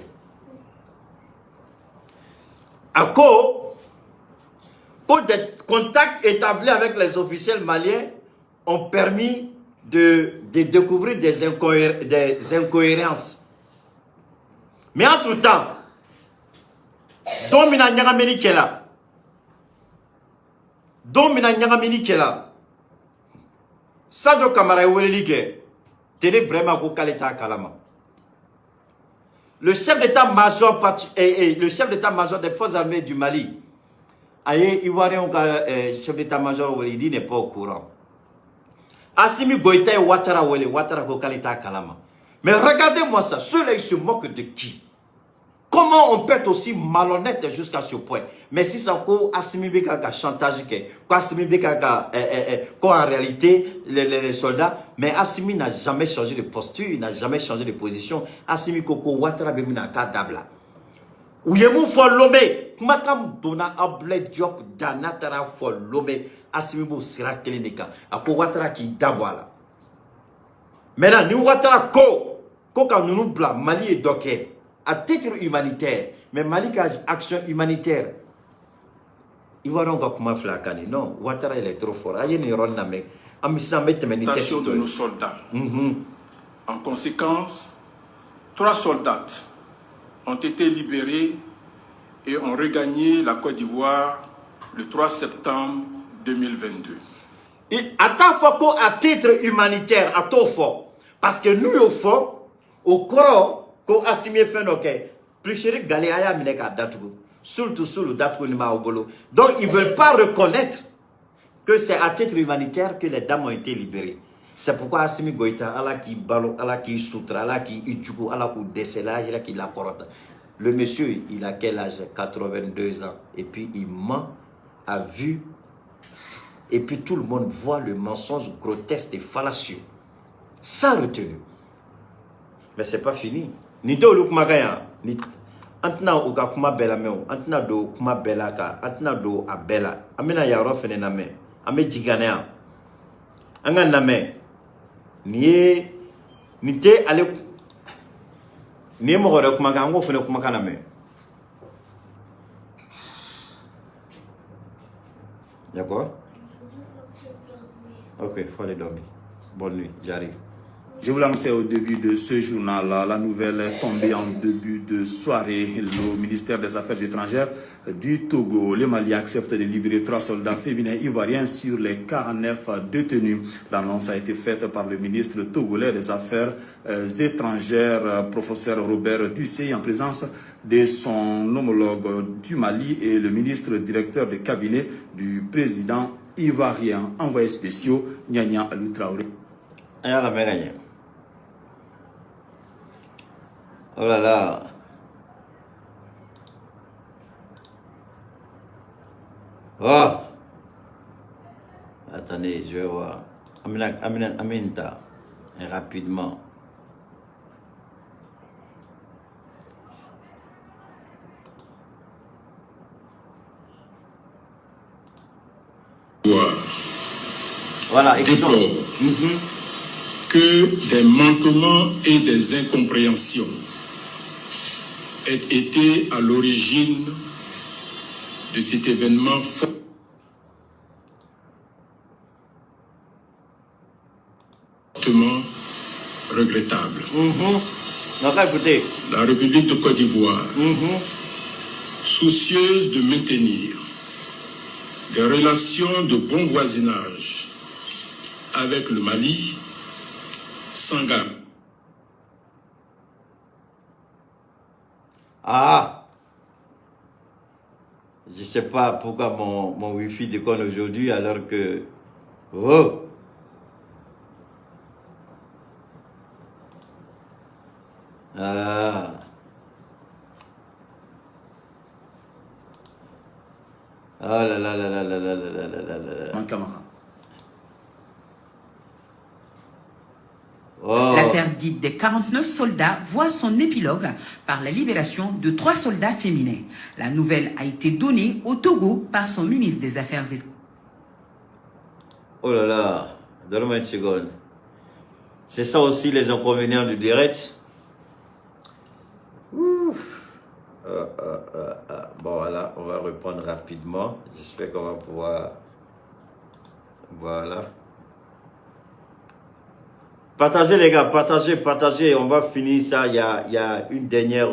A ko, pour des contacts établis avec les officiels maliens ont permis de découvrir des incohérences. Mais entre-temps, don min na ɲagamini kɛla, don min na ɲagamini kɛla, Sadio Kamara ye weleli kɛ, Tene Brema ko k'ale t'a kalama. Le chef d'état-major le chef d'état-major des forces armées du Mali a ye Ivoirien ka chef d'état-major wele, il dit n'est pas au courant. Assimi Goïta ye Ouattara wele, Ouattara ko k'ale t'a kalama. Mais regardez-moi ça, ceux-là, ils se moquent de qui? Comment on peut être aussi malhonnête jusqu'à ce point? Mais si ça ko Assimi bɛ ka chantage kɛ, ko Assimi bɛ ka ko en réalité les soldats, mais Assimi n'a jamais changé de posture, il n'a jamais changé de position. Assimi ko ko Ouattara bɛ min na k'a dabila. U ye mun fɔ Lomé? Kumakan donna Abdoulaye Diop da n'a taara fɔ Lomé, Assimi b'o sira kelen de kan. A ko Ouattara k'i da bɔ a la. Maintenant ni Ouattara ko ko ka ninnu bila, Mali ye dɔ kɛ à titre humanitaire, mais Mali ka action humanitaire, Ivoirien ka kuma filɛ a kan nin. Non, Ouattara, il est trop fort. A ye nin yɔrɔnin lamɛn, an bɛ sisan, an bɛ tɛmɛ ni test de tɔ ye. Nos soldats. En conséquence, trois soldats ont été libérés et ont regagné la Côte d'Ivoire le 3 septembre 2022. A t'a fɔ ko à titre humanitaire, a t'o fɔ, parce que n'u y'o fɔ, o kɔrɔ ko Assimi ye fɛn dɔ kɛ. Pulchérie Gbalet, a y'a minɛ k'a datugu, surtout sulu datugu ni b'aw bolo. Donc ils veulent pas reconnaître que c'est à titre humanitaire que les dames ont été libérées. C'est pourquoi Assimi Goïta, Ala k'i balo, Ala k'i sutura, Ala k'i jugu, Ala k'u dɛsɛ, Ala k'i lakɔrɔta. Le monsieur, il a quel âge? 82 ans, et puis il ment à vue et puis tout le monde voit le mensonge grotesque et fallacieux, sans retenue. Mais c'est pas fini. Nin tɛ olu kumakan yan ni an tɛna u ka kuma bɛɛ lamɛn o, an tɛna don kuma bɛɛ la ka an tɛna don a bɛɛ la. An bɛna yan yɔrɔ fɛnɛ lamɛn, an bɛ jigin ka na yan, an ka lamɛn. Nin ye nin tɛ ale, nin ye mɔgɔ wɛrɛ kumakan, an k'o fɛnɛ kumakan lamɛn. D'accord. Ok, faut aller dormir. Bonne nuit, j'arrive. Je vous l'annonçais au début de ce journal, la nouvelle est tombée en début de soirée. Le ministère des Affaires étrangères du Togo, le Mali accepte de libérer trois soldats féminins ivoiriens sur les 49 détenus. L'annonce a été faite par le ministre togolais des Affaires étrangères, professeur Robert Dussey, en présence de son homologue du Mali et le ministre directeur de cabinet du président ivoirien, envoyé spéciaux, Nyanya Alou Traoré. An y'a lamɛn ka ɲɛ. Oh là là. Oh. Attendez, je vais voir. Amina, Amina, Aminta. Rapidement. Voilà, écoutons. Déplore que des manquements et des incompréhensions aient été à l'origine de cet événement fortement regrettable. Donc, écoutez. La République de Côte d'Ivoire, soucieuse de maintenir des relations de bon voisinage avec le Mali, s'engage. Ah! Je sais pas pourquoi mon Wi-Fi déconne aujourd'hui alors que... Oh! Ah! Ah là là là là là là là là là là là. Camara. Oh. L'affaire dite des 49 soldats voit son épilogue par la libération de 3 soldats féminins. La nouvelle a été donnée au Togo par son ministre des Affaires étrangères. Oh là là, donne-moi une seconde. C'est ça aussi les inconvénients du direct. Ouf. Bon voilà, on va reprendre rapidement. J'espère qu'on va pouvoir... Voilà. Partagez les gars, partagez, partagez. On va finir ça. Il y a une dernière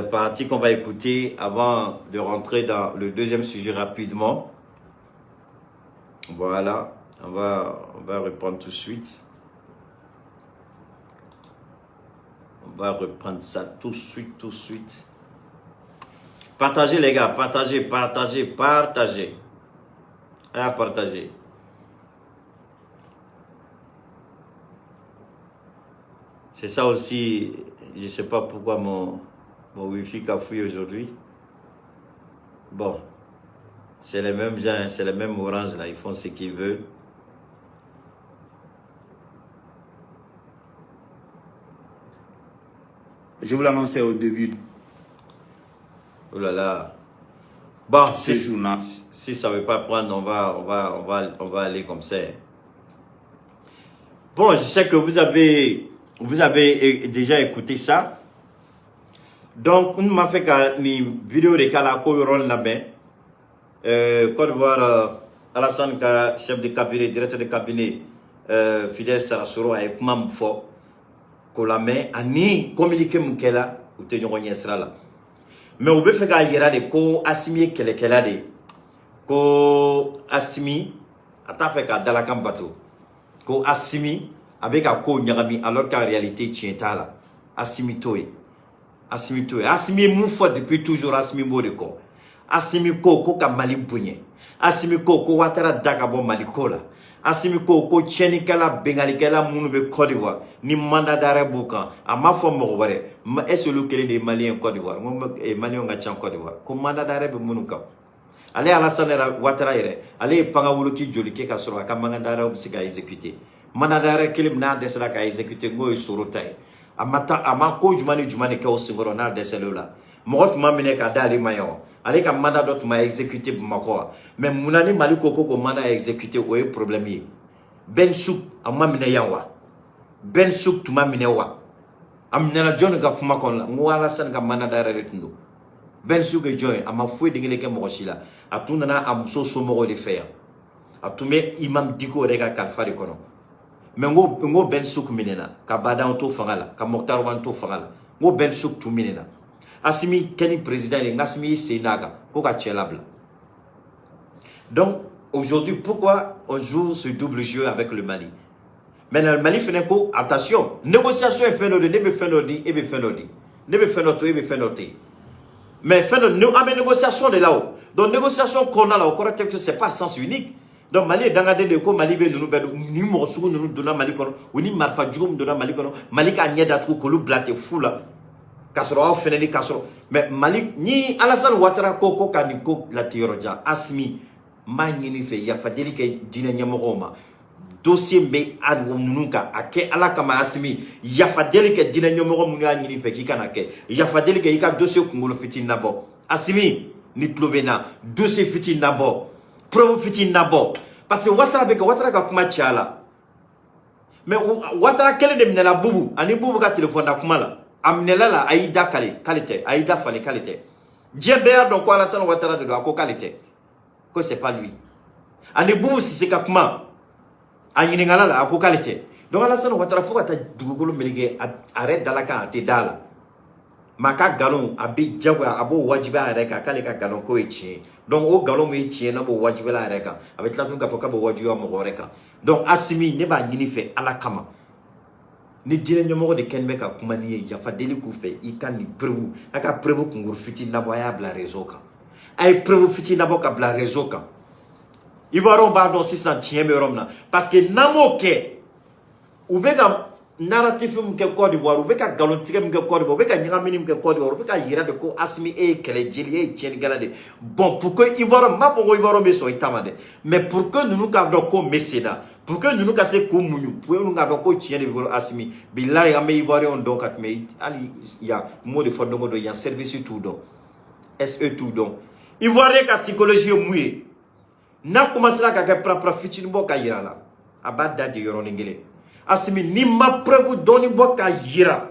partie qu'on va écouter avant de rentrer dans le deuxième sujet rapidement. Voilà, on va reprendre tout de suite. On va reprendre ça tout de suite, tout de suite. Partagez les gars, partagez, partagez, partagez. Allez, partagez. C'est ça aussi, je ne sais pas pourquoi mon Wi-Fi cafouille aujourd'hui. Bon, c'est les mêmes gens, c'est les mêmes Orange là, ils font ce qu'ils veulent. Je vous l'annonçais au début. Oh là là. Bon, ce journal. Si ça ne veut pas prendre, on va aller comme ça. Bon, je sais que vous avez déjà écouté ça. Donc, on m'a fait une vidéo de Kala Koyoron là-bas. Côte d'Ivoire, Alassane, chef de cabinet, directeur de cabinet, Fidel Sarassoro, a été fort. Ko la mɛn ani communiqué mun kɛla u tɛ ɲɔgɔn ɲɛ sira la. Mais u bɛ fɛ k'a yira de ko Assimi ye kɛlɛkɛla de ye, ko Assimi a t'a fɛ k'a dalakan bato, ko Assimi a bɛ ka kow ɲagami alors qu'en réalité tiɲɛ t'a la. Assimi t'o ye, Assimi t'o ye. Assimi ye mun fɔ depuis toujours, Assimi b'o de kɔ. Assimi ko ko ka Mali bonya, Assimi ko ko Ouattara da ka bɔ Mali ko la, Assimi ko ko tiɲɛnikɛla bengalikɛla minnu bɛ Côte d'Ivoire ni mandat d'arrêt b'u kan, a ma fɔ mɔgɔ wɛrɛ. Est-ce olu kelen de ye malien Côte d'Ivoire? N ko malien ka ca Côte d'Ivoire, ko mandat d'arrêt bɛ minnu kan. Ale Alassane Ouattara yɛrɛ, ale ye pangawoloki joli kɛ ka sɔrɔ a ka mandat d'arrêt bɛ se ka exécuter. Mandat d'arrêt kelen min n'a dɛsɛra ka exécuter, n k'o ye Soro ta ye. A ma taa, a ma ko jumɛn ni jumɛn de kɛ o senkɔrɔ n'a dɛsɛlen o la. Mɔgɔ tun ma minɛ ka d'ale ma yan wa? Ale ka mandat dɔ tun ma exécuter Bamakɔ wa? Mais munna ni Mali ko ko mandat exécuter, o ye problème ye. Ben Souk a ma minɛ yan wa? Ben Souk tun ma minɛ wa? A minɛna jɔnni ka kuma kɔnɔ la? N ko Alassane ka mandat d'arrêt de tun don. Ben Souk ye jɔn ye? A ma foyi den kelen kɛ mɔgɔ si la. A tun nana a muso somɔgɔw de fɛ yan. A tun bɛ Imam Dicko yɛrɛ ka kalifa de kɔnɔ. Mais n ko Ben Souk minɛna ka Badan to fanga la, ka Moctar Ouane to fanga la. N ko Ben Souk tun minɛna. Assimi kɛ ni président ye, Assimi y'i sen d'a kan ko ka cɛ labila. Donc aujourd'hui, pourquoi on joue ce double jeu avec le Mali? Maintenant le Mali fɛnɛ ko attention, négociation ye fɛn dɔ de, ne bɛ fɛn dɔ di, e bɛ fɛn dɔ di, ne bɛ fɛn dɔ to, e bɛ fɛn dɔ to yen. Mais fɛn dɔ, an bɛ négociation de la o. Donc négociation kɔnɔna la, o kɔrɔ tɛ que c'est pas sens unique. Donc Mali ye dangaden de ye, ko Mali bɛ ninnu bɛɛ dun, ni mɔgɔ sugu ninnu donna Mali kɔnɔ, u ni marifa jugu min donna Mali kɔnɔ, Mali k'a ɲɛ datugu k'olu bila ten fu la. K'a sɔrɔ aw fɛnɛ ni k'a sɔrɔ. Mais Mali ni Alassane Ouattara ko ka nin ko lati yɔrɔ jan, Assimi n b'a ɲini fɛ yafadeli kɛ diinɛ ɲɛmɔgɔw ma. Dossier bɛ a ninnu kan, a kɛ Ala kama Assimi, yafadeli kɛ diinɛ ɲɛmɔgɔ minnu y'a ɲini fɛ k'i kana kɛ, yafadeli kɛ i ka dossier kunkolo fitinin nabɔ. Assimi ni tulo bɛ n na, dossier fitinin nabɔ, preuve fitinin nabɔ. Parce que Ouattara bɛ ka Ouattara ka kuma caya la, mais Ouattara kelen de minɛla Bubu ani Bubu ka téléphone da kuma la. A minɛla la, a y'i da kale k'ale tɛ, a y'i da falen k'ale tɛ. Diɲɛ bɛɛ y'a dɔn ko Alassane Ouattara de don. A ko k'ale tɛ, ko c'est pas lui. Ani Bubu Sise ka kuma, a ɲininkala la, a ko k'ale tɛ. Donc Alassane Ouattara, fo ka taa dugukolo meleke, a yɛrɛ dalakan a tɛ da la. Maa ka nkalon, a bɛ jagoya, a b'o wajibiya a yɛrɛ kan k'ale ka nkalon k'o ye tiɲɛ ye. Donc o nkalon min ye tiɲɛ ye, n'a b'o wajibiya a yɛrɛ kan, a bɛ tila tuguni k'a fɔ k'a b'o wajibiya mɔgɔ wɛrɛ kan. Donc Assimi, ne b'a ɲini fɛ Ala kama, ni diinɛ ɲɛmɔgɔ de kɛlen bɛ ka kuma n'i ye, yafa deli k'u fɛ, i ka nin preuve, a ka preuve kunkuru fitinin nabɔ, a y'a bila réseau kan. A ye preuve fitinin nabɔ ka bila réseau kan. Ivoiriens b'a dɔn sisan tiɲɛ bɛ yɔrɔ min na, parce que n'an m'o kɛ, u bɛ ka narratif min kɛ Côte d'Ivoire, u bɛ ka nkalontigɛ min kɛ Côte d'Ivoire, u bɛ ka ɲagamini min kɛ Côte d'Ivoire, u bɛ ka yira de ko Assimi, e ye kɛlɛ jeli, e ye tiɲɛnikɛla de. Bon, pour que Ivoirien, n b'a fɔ ko Ivoirien bɛ sɔn i ta ma dɛ, mais pour que ninnu k'a dɔn ko bɛ sen na, pour que ninnu ka se k'u muɲu, pour que ninnu k'a dɔn ko tiɲɛ de bɛ bolo Assimi, bilayi, an bɛ Ivoirien dɔn ka tɛmɛ hali yan. N b'o de fɔ don o don, yan service t'u dɔn, SE t'u dɔn. Ivoirien ka psychologie ye mun ye? N'a commencé ka kɛ parapara fitinin bɔ ka yira la, a b'a da jigin yɔrɔnin kelen. Assimi, n'i ma preuve dɔɔni bɔ ka yira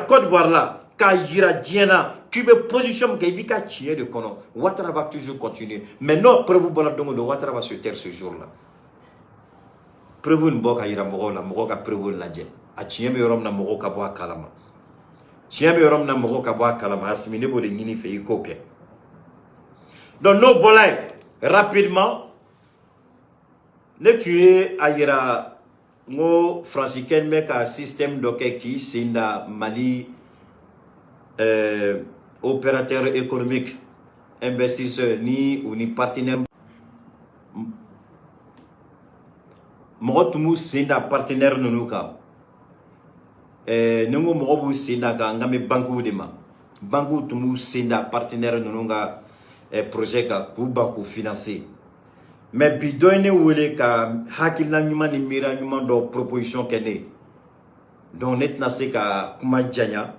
Côte d'Ivoire la, k'a yira diɲɛ na k'i bɛ position min kɛ, i b'i ka tiɲɛ de kɔnɔ, Ouattara va toujours continuer. Mais n'o preuve bɔra don o don, Ouattara va se taire ce jour là. Preuve nin bɔ ka yira mɔgɔw la, mɔgɔw ka preuve lajɛ, a tiɲɛ bɛ yɔrɔ min na, mɔgɔw ka bɔ a kalama. Tiɲɛ bɛ yɔrɔ min na, mɔgɔw ka bɔ a kalama. Assimi, ne b'o de ɲini fɛ, i k'o kɛ. Donc n'o bɔra yen, rapidement, ne tun ye a yira n ko Faransi kɛlen bɛ ka système dɔ kɛ k'i sen da Mali opérateur économique, investisseur ni u ni partenaire. Mɔgɔ tun b'u sen da partenaire ninnu kan. Ni n ko mɔgɔ b'u sen da kan, n kan bɛ banques de ma. Banques tun b'u sen da partenaire ninnu ka projet kan k'u ban k'u financer. Mais bi, dɔ ye ne wele ka hakilina ɲuman ni miiriya ɲuman dɔ proposition kɛ ne ye. Donc ne tɛna se ka kuma janya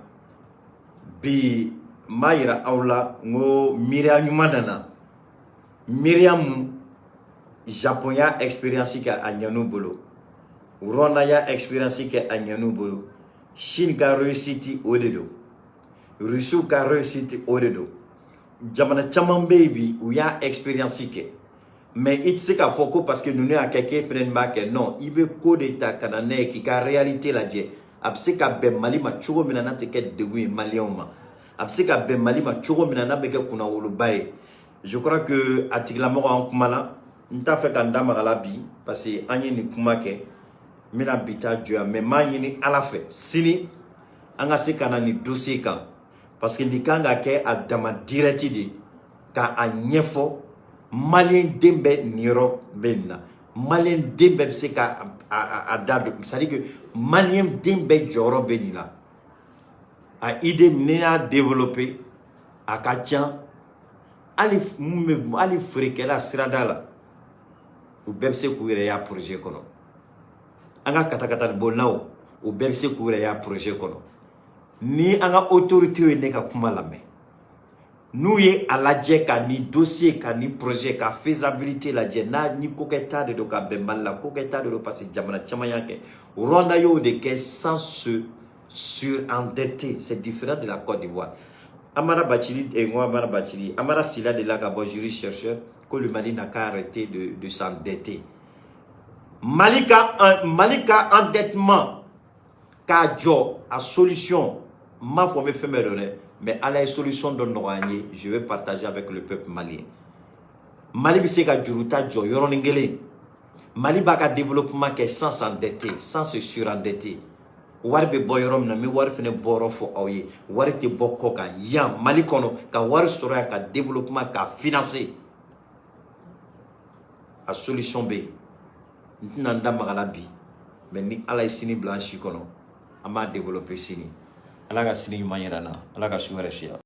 bi. N b'a yira aw la n ko miiriya ɲuman nana, miiriya mun Japon y'a expérience kɛ a ɲɛn'u bolo, Rwanda y'a expérience kɛ a ɲɛn'u bolo, Chine ka réussite o de don, Russiw ka réussite o de don. Jamana caman bɛ yen bi, u y'a expérience kɛ. Mais i tɛ se k'a fɔ ko parce que ninnu y'a kɛ, k'e fɛnɛ b'a kɛ. Non, i bɛ ko de ta ka na n'a ye k'i ka réalité lajɛ, a bɛ se ka bɛn Mali ma cogo min na, n'a tɛ kɛ degun ye Maliyɛnw ma, a bɛ se ka bɛn Mali ma cogo min na, n'a bɛ kɛ kunnawoloba ye. Je crois que a tigilamɔgɔ, an kumana, n t'a fɛ ka n da maga la bi, parce que an ye nin kuma kɛ, n bɛna bi ta jɔ yan. Mais n b'a ɲini Ala fɛ, sini an ka se ka na nin dossier kan, parce que nin kan ka kɛ a dama direct de ka a ɲɛfɔ Maliyɛn den bɛɛ. Niyɔrɔ bɛ nin na, Maliyɛn den bɛɛ bɛ se ka a da don, c'est à dire que Maliyɛn den bɛɛ jɔyɔrɔ bɛ nin na. A idée, n'i y'a développer, a ka ca. Hali mun bɛ, hali feerekɛla sirada la, u bɛɛ bɛ se k'u yɛrɛ y'a projet kɔnɔ. An ka katakatani bolilaw, u bɛɛ bɛ se k'u yɛrɛ y'a projet kɔnɔ. Ni an ka autorité ye ne ka kuma lamɛn, n'u ye a lajɛ ka nin dossier, ka nin projet ka faisabilité lajɛ, n'a ni kokɛta de don ka bɛn Mali la, kokɛta de don, parce que jamana caman y'a kɛ. Rwanda y'o de kɛ sans se surendetter, c'est différent de la Côte d'Ivoire. Amara Bachili, eh, moi, Amara Bachili, Amara Silla de là, ka juriste chercheur, que le Mali n'a qu'à arrêter de s'endetter. Mali ka endettement k'a jɔ, a solution, n m'a fɔ n bɛ fɛn bɛɛ dɔn dɛ, mais Ala ye solution dɔ nɔgɔya n ye, je vais partager avec le peuple malien. Mali bɛ se ka juru ta jɔ yɔrɔnin kelen. Mali b'a ka développement kɛ sans s'endetter, sans se surendetter. Wari bɛ bɔ yɔrɔ min na, n bɛ wari fɛnɛ bɔyɔrɔ fɔ aw ye. Wari tɛ bɔ kɔ kan, yan Mali kɔnɔ, ka wari sɔrɔ yan ka développement ka financer. A solution bɛ yen, n tɛna n da maga la bi, mais ni Ala ye sini bila an si kɔnɔ, an b'a développer sini. Ala ka sini ɲuman yira n na, Ala ka su wɛrɛ siya.